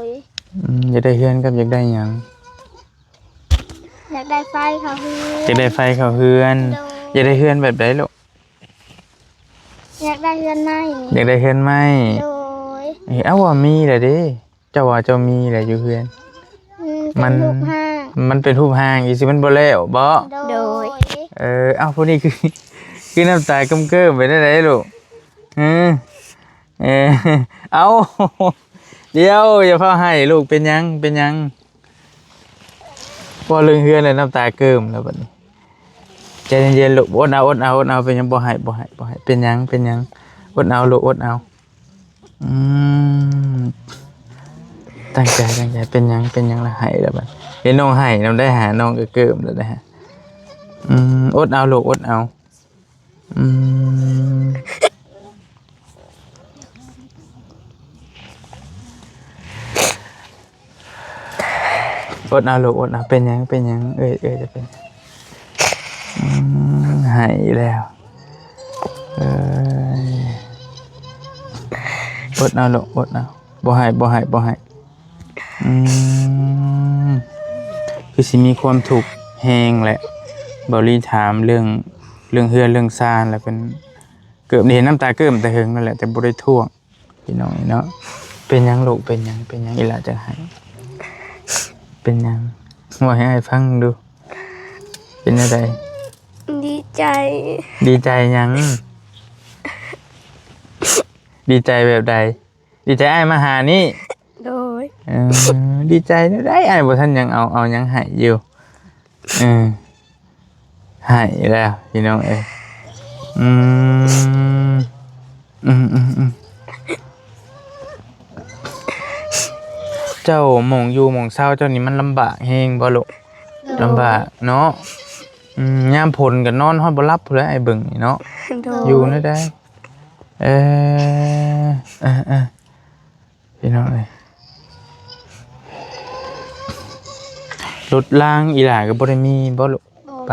ຍ. ອືມ ຢາກໄດ້ເຮືອນກັບຢາກໄດ້ຫຍັງ? ຢາ ໄດ້ໄຟເຂົ້າເຮືອນ ຢາກໄດ້ໄຟເຂົ້າເຮືອນ. ໂດຍ. ຢາກໄດ້ເຮືອນແບບໃດລູກ? ຢາກໄດ້ເຮືອນໃໝ່. ຢາກໄດ້ເຮືອນໃໝ່. ໂດຍ. ເອີ ເອົາ ວ່າມີແລ້ວເດ້. ເຈົ້າວ່າເຈົ້າມີແລ້ວຢູ່ເຮືອນ. ອືມ ມັນ ເປັນຮູບຮ່າງ ມັນເປັນຮູບຮ່າງອີ່ຊິ ມັນບໍ່ແລ້ວບໍ? ໂດຍ. ເອີ ເອົາ ຜູ້ນີ້ຄື ຄືນ້ຳຕາເກິ່ມໆ ໄປໄດ້ໃດລູກ? ເອີ ເອີ ເອົາ ດຽວ ຢ່າຟ້າວໄຫ້ລູກ. ເປັນຫຍັງ? ເປັນຫຍັງ? ເວົ້າເລື່ອງເຮືອນແລ້ວນ້ຳຕາເກິ່ມແລ້ວບັດນີ້. ໃຈເຢັນໆລູກ. ອົດເອົາ ອົດເອົາ ອົດເອົາ. ເປັນຫຍັງ? ບໍ່ໄຫ້ ບໍ່ໄຫ້ ບໍ່ໄຫ້. ເປັນຫຍັງ? ເປັນຫຍັງ? ອົດເອົາລູກ ອົດເອົາ. ອືມ ຕັ້ງໃຈ ຕັ້ງໃຈ. ເປັນຫຍັງ? ເປັນຫຍັງລະໄຫ້ລະບັດ? ເຫັນນ້ອງໄຫ້ນຳໄດ໋ຫາ ນ້ອງກໍເກິ່ມລະໄດ໋ຫາ. ອືມ ອົດເອົາລູກ ອົດເອົາ. ອືມ ອົດເອົາລູກ ອົດເອົາ. ເປັນຫຍັງ? ເປັນຫຍັງ? ເອີຍ ເອີຍ ຈະເປັນ ອືມ ໄຫ້ແລ້ວ. ເອີຍ ອົດເອົາລູກ ອົດເອົາ. ບໍ່ໃຫ້ ບໍ່ໃຫ້ ບໍ່ໃຫ້. ອືມ ຄືຊິມີຄວາມທຸກແຮງແຫຼະ. ເບົາລີຖາມເລື່ອງ ເລື່ອງເຮືອນເລື່ອງຊານແລ້ວ ເພິ່ນເກີບເຫັນນ້ຳຕາເກິ່ມແຕ່ເຫິງນັ້ນແຫຼະ ແຕ່ບໍ່ໄດ້ທ້ວງ ພີ່ນ້ອງເອີຍເນາະ. ເປັນຫຍັງລູກ? ເປັນຫຍັງ? ເປັນຫຍັງອີ່ຫຼ້າຈັ່ງໄຫ້? ເປັນຫຍັງ? ເວົ້າໃຫ້ອ້າຍຟັງດູ. ເປັນແນວໃດ? ດີໃຈ. ດີໃຈຫຍັງ? ດີໃຈແບບໃດ? ດີໃຈອ້າຍມາຫານີ້? ໂດຍ. ເອີ ດີໃຈແນວໃດ? ອ້າຍບໍ່ທັນຫຍັງເອົາ ເອົາຫຍັງໃຫ້ຢູ່. ເອີ ໃຫ້ແລ້ວພີ່ນ້ອງເອີຍ. ອືມ ອືມ ອືມ ອືມ ເຈົ້າ ໝ່ອງຢູ່ໝ່ອງເຊົາເຈົ້ານີ້ມັນລຳບາກແຮງບໍ່ລູກ? ໂດຍ. ລຳບາກເນາະ. ອືມ ຍາມຝົນກໍນອນຮອດບໍ່ຫຼັບພຸ້ນແຫຼະ ອ້າຍເບິ່ງນີ້ເນາະ. ໂດຍ. ຢູ່ແນວໃດ? ເອີ ເອີ ເອີ ພີ່ນ້ອງເອີຍ ລົດລາງອີ່ຫຼ້າກໍບໍ່ໄດ້ມີບໍ່ລູກ? ບໍ່ມີ. ໄປ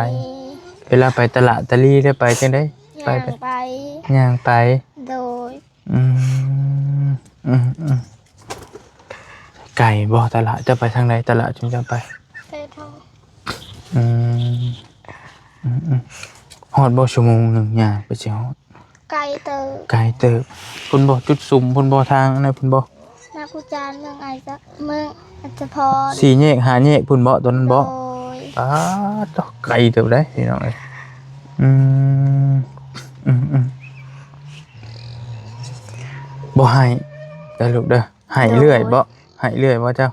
ເວລາໄປຕະຫຼາດຕະລີໄດ້ໄປຈັ່ງໃດ? ໄປ ຍ່າງໄປ ໄປ ຍ່າງໄປ. ໂດຍ. ອືມ ອືມ ອືມ ໄກບໍ່ຕະຫຼາດ? ເຈົ້າໄປທາງໃດຕະຫຼາດ ຈຸມເຈົ້າໄປ? ເຊໂທ. ອືມ ອືມ ອືມ ຮອດບໍ່? ຊົ່ວໂມງໜຶ່ງຍ່າງໄປຊິຮອດ? ໄກເຕີບ. ໄກເຕີບ. ພຸ້ນບໍ່? ຈຸດສຸມພຸ້ນບໍ່? ທາງອັນນັ້ນພຸ້ນບໍ່? ນາຄູຈານ ເມືອງໄອສະ ເມືອງອັດສະພອນ. ສີ່ແຍກ ຫ້າແຍກພຸ້ນບໍ່? ຕົວນັ້ນບໍ່? ໂດຍ. ປາດໂທ້ ໄກເຕີບເດ້ພີ່ນ້ອງເອີຍ. ອືມ ອືມ ອືມ ບໍ່ໃຫ້ເດີລູກເດີ. ໃຫ້ເລື້ອຍບໍ່? ໂດຍ. ໃຫ້ເລື້ອຍບໍ່ເຈົ້າ?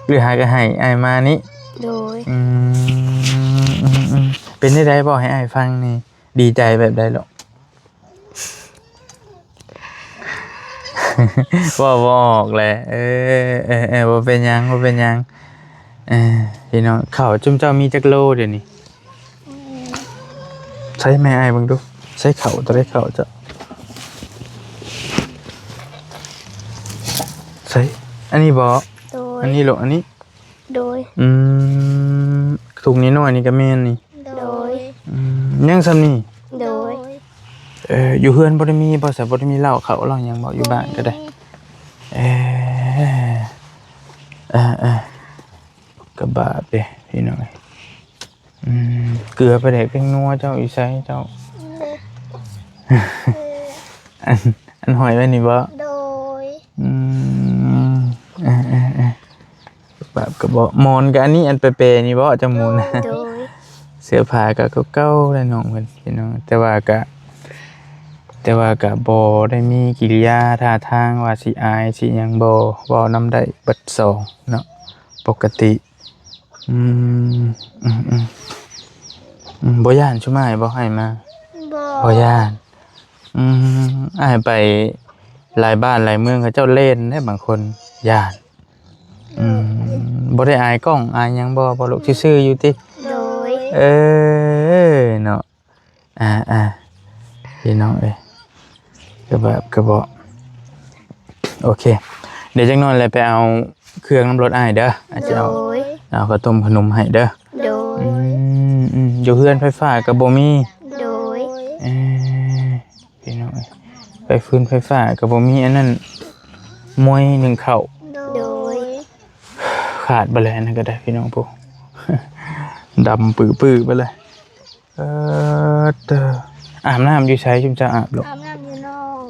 ຫຼືຫາກໍໃຫ້ອ້າຍມານີ້? ໂດຍ. ອືມ ອືມ ອືມ ເປັນຈັ່ງໃດ ເວົ້າໃຫ້ອ້າຍຟັງແດ່. ດີໃຈແບບໃດລະ? ເວົ້າບໍ່ອອກແຫຼະ. ເອີ ເອີ ເອີ ບໍ່ເປັນຫຍັງ ບໍ່ເປັນຫຍັງ. ເອີ ພີ່ນ້ອງ ເຂົ້າຈຸມເຈົ້າມີຈັກໂລດຽວນີ້? ໃຊ້ແມ່ອ້າຍເບິ່ງດູ ໃຊ້ເຂົ້າ ໂຕໃດເຂົ້າເຈົ້າ ໃຊ້ ອັນນີ້ບໍ່? ໂດຍ. ອັນນີ້ລູກ ອັນນີ້? ໂດຍ. ອືມ ຖົງນ້ອຍໆນີ້ກໍແມ່ນນີ້? ໂດຍ. ອືມ ຍັງສ່ຳນີ້? ໂດຍ. ເອີ ຢູ່ເຮືອນບໍ່ໄດ້ມີບໍ່? ສະ ບໍ່ໄດ້ມີເຫຼົ້າເຂົ້າເຫຼົ້າຫຍັງບໍ່? ຢູ່ບ້ານກໍໄດ້. ເອີ ເອີ ເອີ ກະບາບເດ້ພີ່ນ້ອງ. ອືມ ເກືອປາແດກແປ້ງນົວເຈົ້າຢູ່ໃສເຈົ້າ? ອັນ ອັນຫ້ອຍໄວ້ນີ້ບໍ່? ໂດຍ. ອືມ ເອີ ເອີ ເອີ ບາບກະເບາະ ໝອນກະອັນນີ້ ອັນແປໆນີ້ບໍ່ ເຈົ້າໝູນນະ? ໂດຍ. ເສື້ອຜ້າກະເກົ່າໆແຫຼະນ້ອງເພິ່ນພີ່ນ້ອງ ແຕ່ວ່າກະ ແຕ່ວ່າກະບໍ່ໄດ້ມີກິລິຍາທ່າທາງວ່າຊິອາຍຊິຫຍັງບໍ່ ເວົ້ານຳໄດ້ເບິດສອງເນາະ ປົກກະຕິ. ອືມ ອືມ ອືມ ອືມ ບໍ່ຢ້ານຊຸມອ້າຍບໍ່ໃຫ້ມາ? ບໍ່ ບໍ່ຢ້ານ. ອືມ ອ້າຍໄປຫຼາຍບ້ານຫຼາຍເມືອງ ເຂົາເຈົ້າເລ່ນເດ້ ບາງຄົນຢ້ານ. ອືມ ບໍ່ໄດ້ອາຍກ້ອງອາຍຫຍັງບໍ່? ບໍ່ລູກ ຊື່ໆຢູ່ຕິ? ໂດຍ. ເອີ ເນາະ. ອ່າໆ ພີ່ນ້ອງເອີຍ ກະແບບກະເບາະ. ໂອເຄ ດຽວຈັກໜ່ອຍແລ້ວໄປເອົາເຄື່ອງນຳລົດອ້າຍເດີ ອ້າຍຈະເອົາ ໂດຍ ເອົາເຂົ້າຕົ້ມຂະໜົມໃຫ້ເດີ. ໂດຍ. ອືມ ອືມ ຢູ່ເຮືອນໄຟຟ້າກະບໍ່ມີ? ໂດຍ. ເອີ ພີ່ນ້ອງເອີຍ ໄຟຟືນໄຟຟ້າກະບໍ່ມີ. ອັນນັ້ນ ມວຍໜຶ້ງເຂົ້າ. ໂດຍ. ຂາດບໍ່ແລ້ວ ອັນນັ້ນກໍໄດ້ພີ່ນ້ອງຜູ້. ດຳປືໆໄປເລີຍ. ເອີ ເຕີ ອາບນ້ຳຢູ່ໃສ ຊຸມເຈົ້າອາບລູກ? ອາບນ້ຳຢູ່ໜອງ.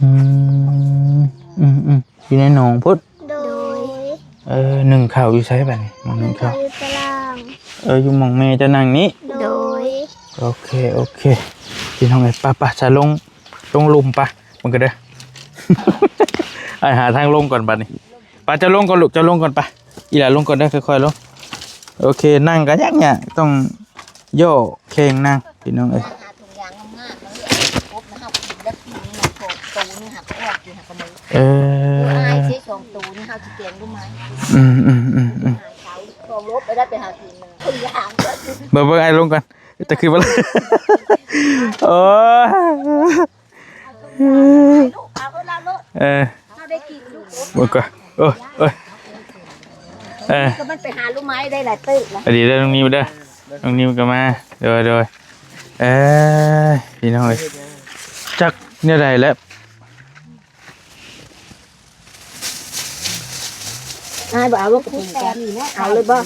ອືມ ອືມໆ ຢູ່ໃນໜອງພຸ້ນ. ໂດຍ. ເອີ ໜຶ້ງເຂົ້າຢູ່ໃສບາດນີ້? ໝ່ອງໜຶ້ງເຂົ້າ ໜຶ້ງເຂົ້າຢູ່ຕາລ່າງ. ເອີ ຢູ່ໝ່ອງແມ່ເຈົ້ານັ່ງນີ້? ໂດຍ. ໂອເຄ ໂອເຄ ພີ່ນ້ອງເອີຍ ໄປໆ ສະ ລົງ ລົງລຸ່ມໄປ ມັນກໍເດີ ອ້າຍຫາທາງລົງກ່ອນບາດນີ້. ໄປ ເຈົ້າລົງກ່ອນລູກ ເຈົ້າລົງກ່ອນໄປ. ອີຫຼ້າລົງກ່ອນເດີ ຄ່ອຍໆລົງ. ໂອເຄ ນັ່ງກໍຍາກໆ ຕ້ອງຍໍ້ແຂ້ງນັ່ງ ພີ່ນ້ອງເອີຍ. ຫາຖົງຢາງງາມໆ ມາເຮັດໃຫ້ກົບນະ ເຮົາກິນແລ້ວປີນີ້ນະ ໂຕນີ້ຫາກໍອອກຢູ່ຫາກໍມື້. ເອີ ອ້າຍຊິສອງໂຕນີ້ ເຮົາຊິແກງດູໄໝ? ອືມໆໆໆ ຫາເຊົ້າສອງລົບໄປໄດ້ໄປຫາກິນນະ ຖົງຢາງ. ເບິ່ງໆ ອ້າຍລົງກ່ອນ ແຕ່ຄືບໍ່ ໂອ້ຍ ເອີ ເຮົາໄດ້ກິນຢູ່ ໂອ້ຍ ໂອ້ຍ ເອີ ກໍມັນໄປຫາລູກໄມ້ໄດ້ຫຼາຍເຕີບລະ. ອັນນີ້ເດີ ນ້ອງນິວເດີ ນ້ອງນິວກໍມາ. ໂດຍ ໂດຍ ເອີ ພີ່ນ້ອງເອີຍ ຈັກແນວໃດແລ້ວ. ອ້າຍບໍ່ເອົາ ເອົາເລີຍບໍ່?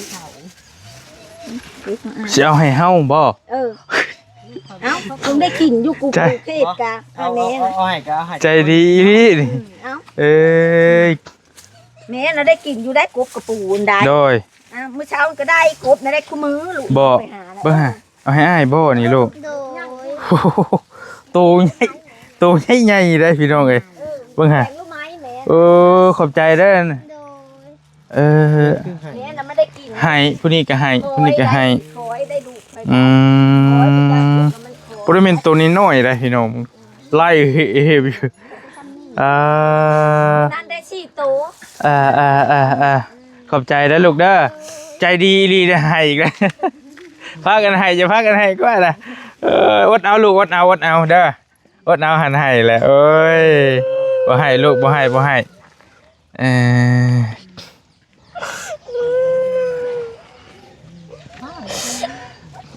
ຊິເອົາໃຫ້ເຮົາບໍ່? ເອີ ເອົ້າ ມຶງໄດ້ກິນຢູ່ ກູເພດກະ ໃຫ້ແມ່ນະ ໃຈດີອີ່ຫຼີນີ້. ເອີຍ ແມ່ນະ ໄດ້ກິນຢູ່ໄດ໋ ກົບກະປູນໄດ໋. ໂດຍ. ອ່າ ມື້ເຊົ້າກໍໄດ້ກົບນະ ໄດ້ຄູ່ມື້ລູກ ບໍ່ ໄປຫາ ເບິ່ງຫາ ເອົາໃຫ້ອ້າຍບໍ່ນີ້ລູກ? ໂດຍ. ໂຕໃຫຍ່ ໂຕໃຫຍ່ໆ ເດ້ພີ່ນ້ອງເອີຍ ເອີ ເບິ່ງຫາ. ເອີ ຂອບໃຈເດີ. ໂດຍ. ເອີ ແມ່ນະ ມັນໄດ້ກິນ ໃຫ້ ຜູ້ນີ້ກໍໃຫ້ ຜູ້ນີ້ກໍໃຫ້. ອືມ ບໍ່ໄດ້ແມ່ນໂຕນ້ອຍໆ ເດ້ພີ່ນ້ອງ ໄລ່ເຫວຢູ່. ອ່າ ນັ້ນໄດ້ສີ່ໂຕ. ອ່າໆໆໆ ຂອບໃຈເດີລູກເດີ ໃຈດີອີ່ຫຼີເດ້ ໃຫ້ອີກແລ້ວ. ພາກັນໃຫ້ ຢ່າພາກັນໃຫ້ກວ່ານະ. ເອີ ອົດເອົາລູກ ອົດເອົາ ອົດເອົາເດີ ອົດເອົາ ຫັ້ນໃຫ້ແຫຼະ. ໂອ້ຍ ບໍ່ໃຫ້ລູກ ບໍ່ໃຫ້ ບໍ່ໃຫ້. ເອີ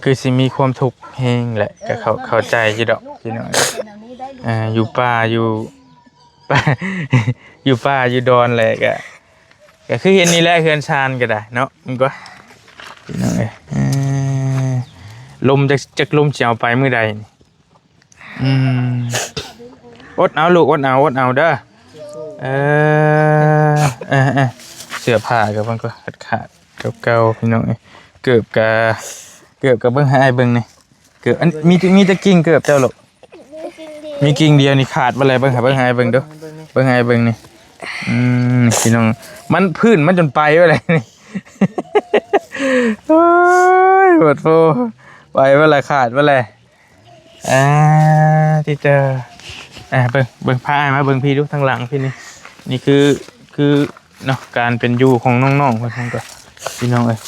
ຄືຊິມີຄວາມທຸກແຮງແຫຼະ ກໍເຂົ້າ ເຂົ້າໃຈຢູ່ດອກພີ່ນ້ອງ. ເອີ ຢູ່ປ່າ ຢູ່ ຢູ່ປ່າຢູ່ດອນແຫຼະ ກໍ ກໍຄືເຫັນນີ້ແຫຼະ ເຮືອນຊານກໍໄດ້ເນາະ ມັນກໍ ພີ່ນ້ອງເອີຍ. ເອີ ລົມຈັກ ຈັກລົມຊິເອົາໄປມື້ໃດນີ້. ອືມ ອົດເອົາລູກ ອົດເອົາ ອົດເອົາເດີ. ເອີ ເອີ ເອີ ເສື້ອຜ້າກໍມັນກໍຂາດໆ ເກົ່າໆ ພີ່ນ້ອງເອີຍ. ເກີບກໍ ເກີບກໍເບິ່ງໃຫ້ອ້າຍເບິ່ງນີ້ ເກີບ ອັນ ມີ ມີແຕ່ກິ່ງເກີບເຈົ້າລູກ? ມີກິ່ງດຽວ ມີກິ່ງດຽວນີ້ຂາດເບິດແລ້ວ. ເບິ່ງໃຫ້ ເບິ່ງໃຫ້ອ້າຍເບິ່ງດູ ເບິ່ງໃຫ້ອ້າຍເບິ່ງນີ້. ອືມ ພີ່ນ້ອງ ມັນ ພື້ນມັນຈົນໄປເບິດແລ້ວນີ້. ໂອ້ຍ ໂພດໂພ ໄປເບິດແລ້ວ ຂາດເບິດແລ້ວ. ອ່າ ທີ່ເຈີ ອ່າ ເບິ່ງ ເບິ່ງ ພາອ້າຍມາເບິ່ງພີ້ດູ ທາງຫຼັງພີ້ນີ້. ນີ້ຄື ຄືເນາະ ການເປັນຢູ່ຂອງນ້ອງໆ ເພິ່ນ ພີ່ນ້ອງເອີຍ.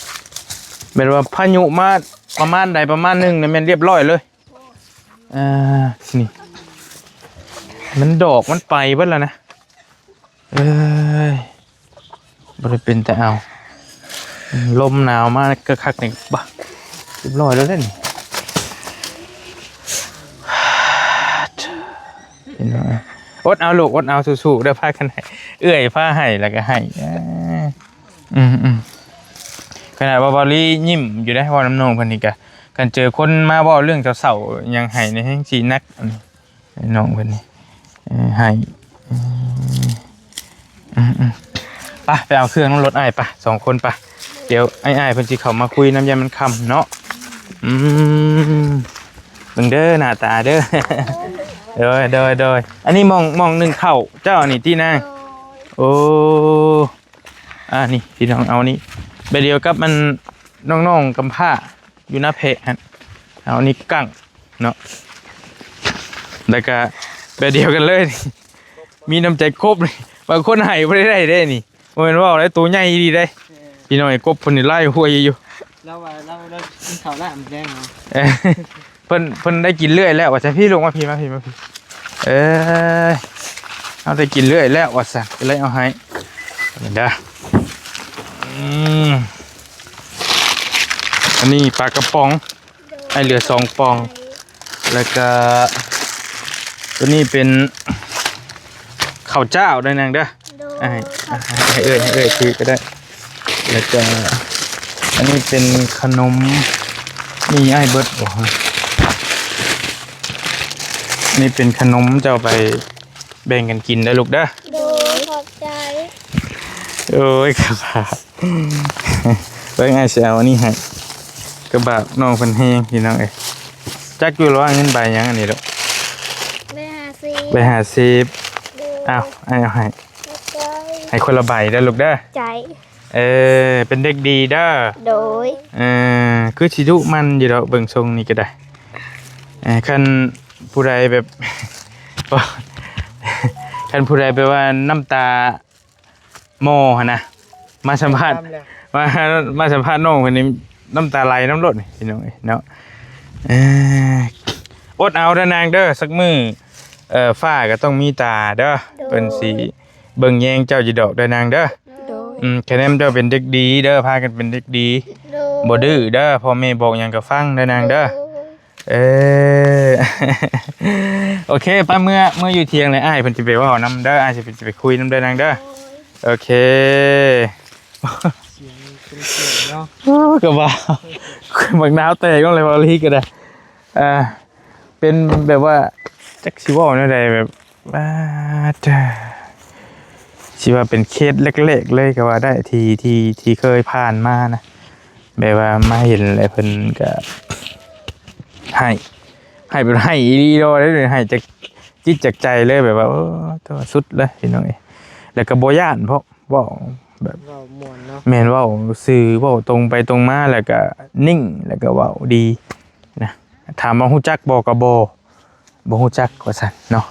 ແມ່ນວ່າພາຍຸມາປະມານໃດປະມານໜຶ່ງນີ້ ແມ່ນລຽບຮ້ອຍເລີຍ. ອ່າ ນີ້ ມັນດອກມັນໄປເບິດແລ້ວນະ. ເອີຍ ບໍ່ໄດ້ເປັນຕາເອົາ ລົມໜາວມາຄັກໆ ນີ້ ບະ ລຽບຮ້ອຍແລ້ວເດ້ນີ້. ເຫັນບໍ່? ອົດເອົາລູກ ອົດເອົາ ສູ້ໆ ເດີ ພາກັນໃຫ້ ເອື້ອຍພາໃຫ້ ແລ້ວກໍໃຫ້. ອືມໆ ຂະໜາດວ່າເບົາລີຍິ້ມຢູ່ເດ້ ເວົ້ານຳນ້ອງເພິ່ນນີ້ກະ ຄັນເຈີຄົນມາເວົ້າເລື່ອງເສົ້າໆຫຍັງໃຫ້ນີ້ແຮງຊິໜັກ ອັນນີ້ ນ້ອງເພິ່ນນີ້ ເອີ ໃຫ້ ອືມ ອືມໆ ໄປ ໄປເອົາເຄື່ອງນຳລົດອ້າຍໄປ ສອງຄົນໄປ. ດຽວອ້າຍໆເພິ່ນຊິເຂົ້າມາຄຸຍນຳ ຢ້ານມັນຄ່ຳເນາະ. ອືມ ເບິ່ງເດີ ໜ້າຕາເດີ. ໂດຍ ໂດຍ ໂດຍ. ອັນນີ້ໝ່ອງ ໝ່ອງໜຶ້ງເຂົ້າເຈົ້ານີ້ຕິນາງ? ໂອ້ ອ່າ ນີ້ພີ່ນ້ອງ ເອົານີ້ ແບບດຽວກັບມັນ ນ້ອງໆກຳພ້າຢູ່ນາແພະຫັ້ນ ເອົານີ້ກັ້ງເນາະ ແລ້ວກະແບບດຽວກັນເລີຍ ມີນ້ຳໃຈກົບນີ້. ບາງຄົນໃຫ້ບໍ່ໄດ້ໄດ້ເດ້ນີ້ ບໍ່ແມ່ນເວົ້າໄດ້ ໂຕໃຫຍ່ອີ່ຫຼີເດ້ ພີ່ນ້ອງ. ກົບເພິ່ນນີ້ຫຼາຍຫ້ວຍຢູ່ ລາວວ່າລາວ ລາວກິນເຂົ້າລະມື້ແລງເນາະ. ເອີ ເພິ່ນ ເພິ່ນໄດ້ກິນເລື້ອຍແລ້ວວ່າຊັ້ນ. ພີ່ ລົງມາ ພີ່ ມາ ພີ່ ມາ ພີ່. ເອີ ເຮົາໄດ້ກິນເລື້ອຍແລ້ວວ່າຊັ້ນ ກໍເລີຍເອົາໃຫ້ເດີ. ອືມ ອັນນີ້ປາກະປ໋ອງ ໃຫ້ເຫຼືອສອງປ່ອງ ແລ້ວກະໂຕນີ້ເປັນເຂົ້າຈ້າວເດີນາງເດີ. ໂດຍ ໃຫ້ ໃຫ້ເອື້ອຍ ໃຫ້ເອື້ອຍຖືກໍໄດ້. ແລ້ວກໍ ອັນນີ້ເປັນຂະໜົມ ນີ້ອ້າຍເບິດບໍ່? ນີ້ເປັນຂະໜົມ ເຈົ້າໄປແບ່ງກັນກິນເດີລູກເດີ. ໂດຍ ຂອບໃຈ. ໂອ້ຍ ກະບາກ ເບິ່ງ ອ້າຍຊິເອົາອັນນີ້ໃຫ້ ກະບາກນ້ອງເພິ່ນແຮງ ພີ່ນ້ອງເອີຍ. ຈັກຢູ່ລະວ່າເງິນໃບຫຍັງອັນນີ້ລູກ? ໃບຫ້າສິບ ໃບຫ້າສິບ. ໂດຍ ອ້າວ ອ້າຍເອົາໃຫ້ ຂອບໃຈ ໃຫ້ຄົນລະໃບເດີລູກເດີ. ໃຈ ເອີ ເປັນເດັກດີເດີ ໂດຍ ເອີ ຄືຊິດຸໝັ່ນຢູ່ດອກ ເບິ່ງຊົງນີ້ກໍໄດ້. ເອີ ຄັນຜູ້ໃດແບບ ຄັນຜູ້ໃດແບບວ່ານ້ຳຕາໝໍ່ຫັ້ນນະ ມາສຳພາດ ມາ ມາສຳພາດນ້ອງເພິ່ນນີ້ ນ້ຳຕາໄຫຼນຳໂລດນີ້ ພີ່ນ້ອງເອີຍເນາະ. ເອີ ອົດເອົາເດີນາງເດີ ສັກມື້ ເອີ ຟ້າກໍຕ້ອງມີຕາເດີ ໂດຍ ເພິ່ນຊິເບິ່ງແຍງເຈົ້າຢູ່ດອກເດີນາງເດີ. ໂດຍ ອືມ ຄະແນນເຈົ້າເປັນເດັກດີເດີ ພາກັນເປັນເດັກດີ ໂດຍ ບໍ່ດື້ເດີ ພໍ່ແມ່ບອກຫຍັງກໍຟັງເດີນາງເດີ. ໂດຍ ເອີ ໂອເຄ ໄປເມືອ ເມືອຢູ່ທຽງເລີຍ ອ້າຍເພິ່ນຊິໄປເວົ້ານຳເດີ ອ້າຍຊິໄປ ຊິໄປຄຸຍນຳເດີນາງເດີ. ໂດຍ ໂອເຄ ສຽງເປັນສຽງເນາະ ໂອ້ ກໍວ່າ ບັກນາວແຕກເລີຍ ເວົ້າລີກໍໄດ້ ອ່າ ເປັນແບບວ່າ ຈັກຊິເວົ້າແນວໃດ ແບບ ອ່າ ເອີ ຊິວ່າເປັນເຄສແລກໆເລີຍກໍວ່າໄດ້ ທີ່ ທີ່ ທີ່ເຄີຍຜ່ານມານະ ແບບວ່າມາເຫັນແລ້ວເພິ່ນກໍໃຫ້ ໃຫ້ແບບໃຫ້ອີ່ຫຼີໂລດເດ້ ໃຫ້ຈາກຈິດຈາກໃຈເລີຍ ແບບວ່າ ໂອ້ ໂຕ ສຸດເລີຍພີ່ນ້ອງເອີຍ. ແລ້ວກໍບໍ່ຢ້ານ ເພາະເວົ້າແບບ ເວົ້າມ່ວນເນາະ ແມ່ນ ເວົ້າຊື່ ເວົ້າຕົງໄປຕົງມາ ແລ້ວກໍນິ່ງ ແລ້ວກໍເວົ້າດີນະ. ຖາມວ່າຮູ້ຈັກບໍ່ ກໍບໍ່ ບໍ່ຮູ້ຈັກວ່າຊັ້ນເນາະ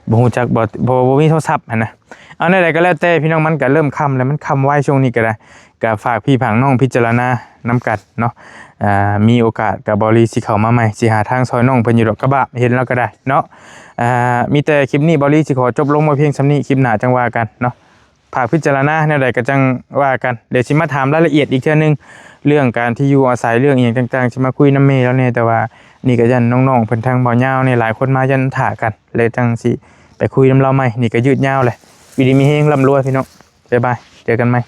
ບໍ່ຮູ້ຈັກ ບໍ່ ບໍ່ ບໍ່ມີໂທລະສັບຫັ້ນນະ. ເອົາແນວໃດກໍແລ້ວແຕ່ພີ່ນ້ອງ ມັນກໍເລີ່ມຄ່ຳແລ້ວ ມັນຄ່ຳໄວຊ່ວງນີ້ກໍໄດ້ ກໍຝາກພີ່ຝາກນ້ອງພິຈາລະນານຳກັນເນາະ. ອ່າ ມີໂອກາດກໍເບົາລີຊິເຂົ້າມາໃໝ່ ຊິຫາທາງຊ່ອຍນ້ອງເພິ່ນຢູ່ດອກ ກະບາບເຫັນແລ້ວກໍໄດ້ເນາະ. ອ່າ ມີແຕ່ຄລິບນີ້ເບົາລີຊິຂໍຈົບລົງມາພຽງສ່ຳນີ້ ຄລິບໜ້າຈັ່ງວ່າກັນເນາະ. ຝາກພິຈາລະນາແນວໃດກໍຈັ່ງວ່າກັນ ດຽວຊິມາຖາມລາຍລະອຽດອີກເທື່ອໜຶ່ງ ເລື່ອງການທີ່ຢູ່ອາໄສ ເລື່ອງອີ່ຫຍັງຕ່າງໆ ຊິມາຄຸຍນຳແມ່ລາວແດ່ ແຕ່ວ່ານີ້ກໍຢ້ານນ້ອງໆເພິ່ນ ທາງເບົາຍາວນີ້ ຫຼາຍຄົນມາຢ້ານຖ້າກັນ ເລີຍຈັ່ງຊິໄປຄຸຍນຳລາວໃໝ່. ນີ້ກໍຍືດຍາວແຫຼະ ຢູ່ດີມີແຮງ ລ່ຳລວຍພີ່ນ້ອງ ບາຍບາຍ ເຈີກັນໃໝ່.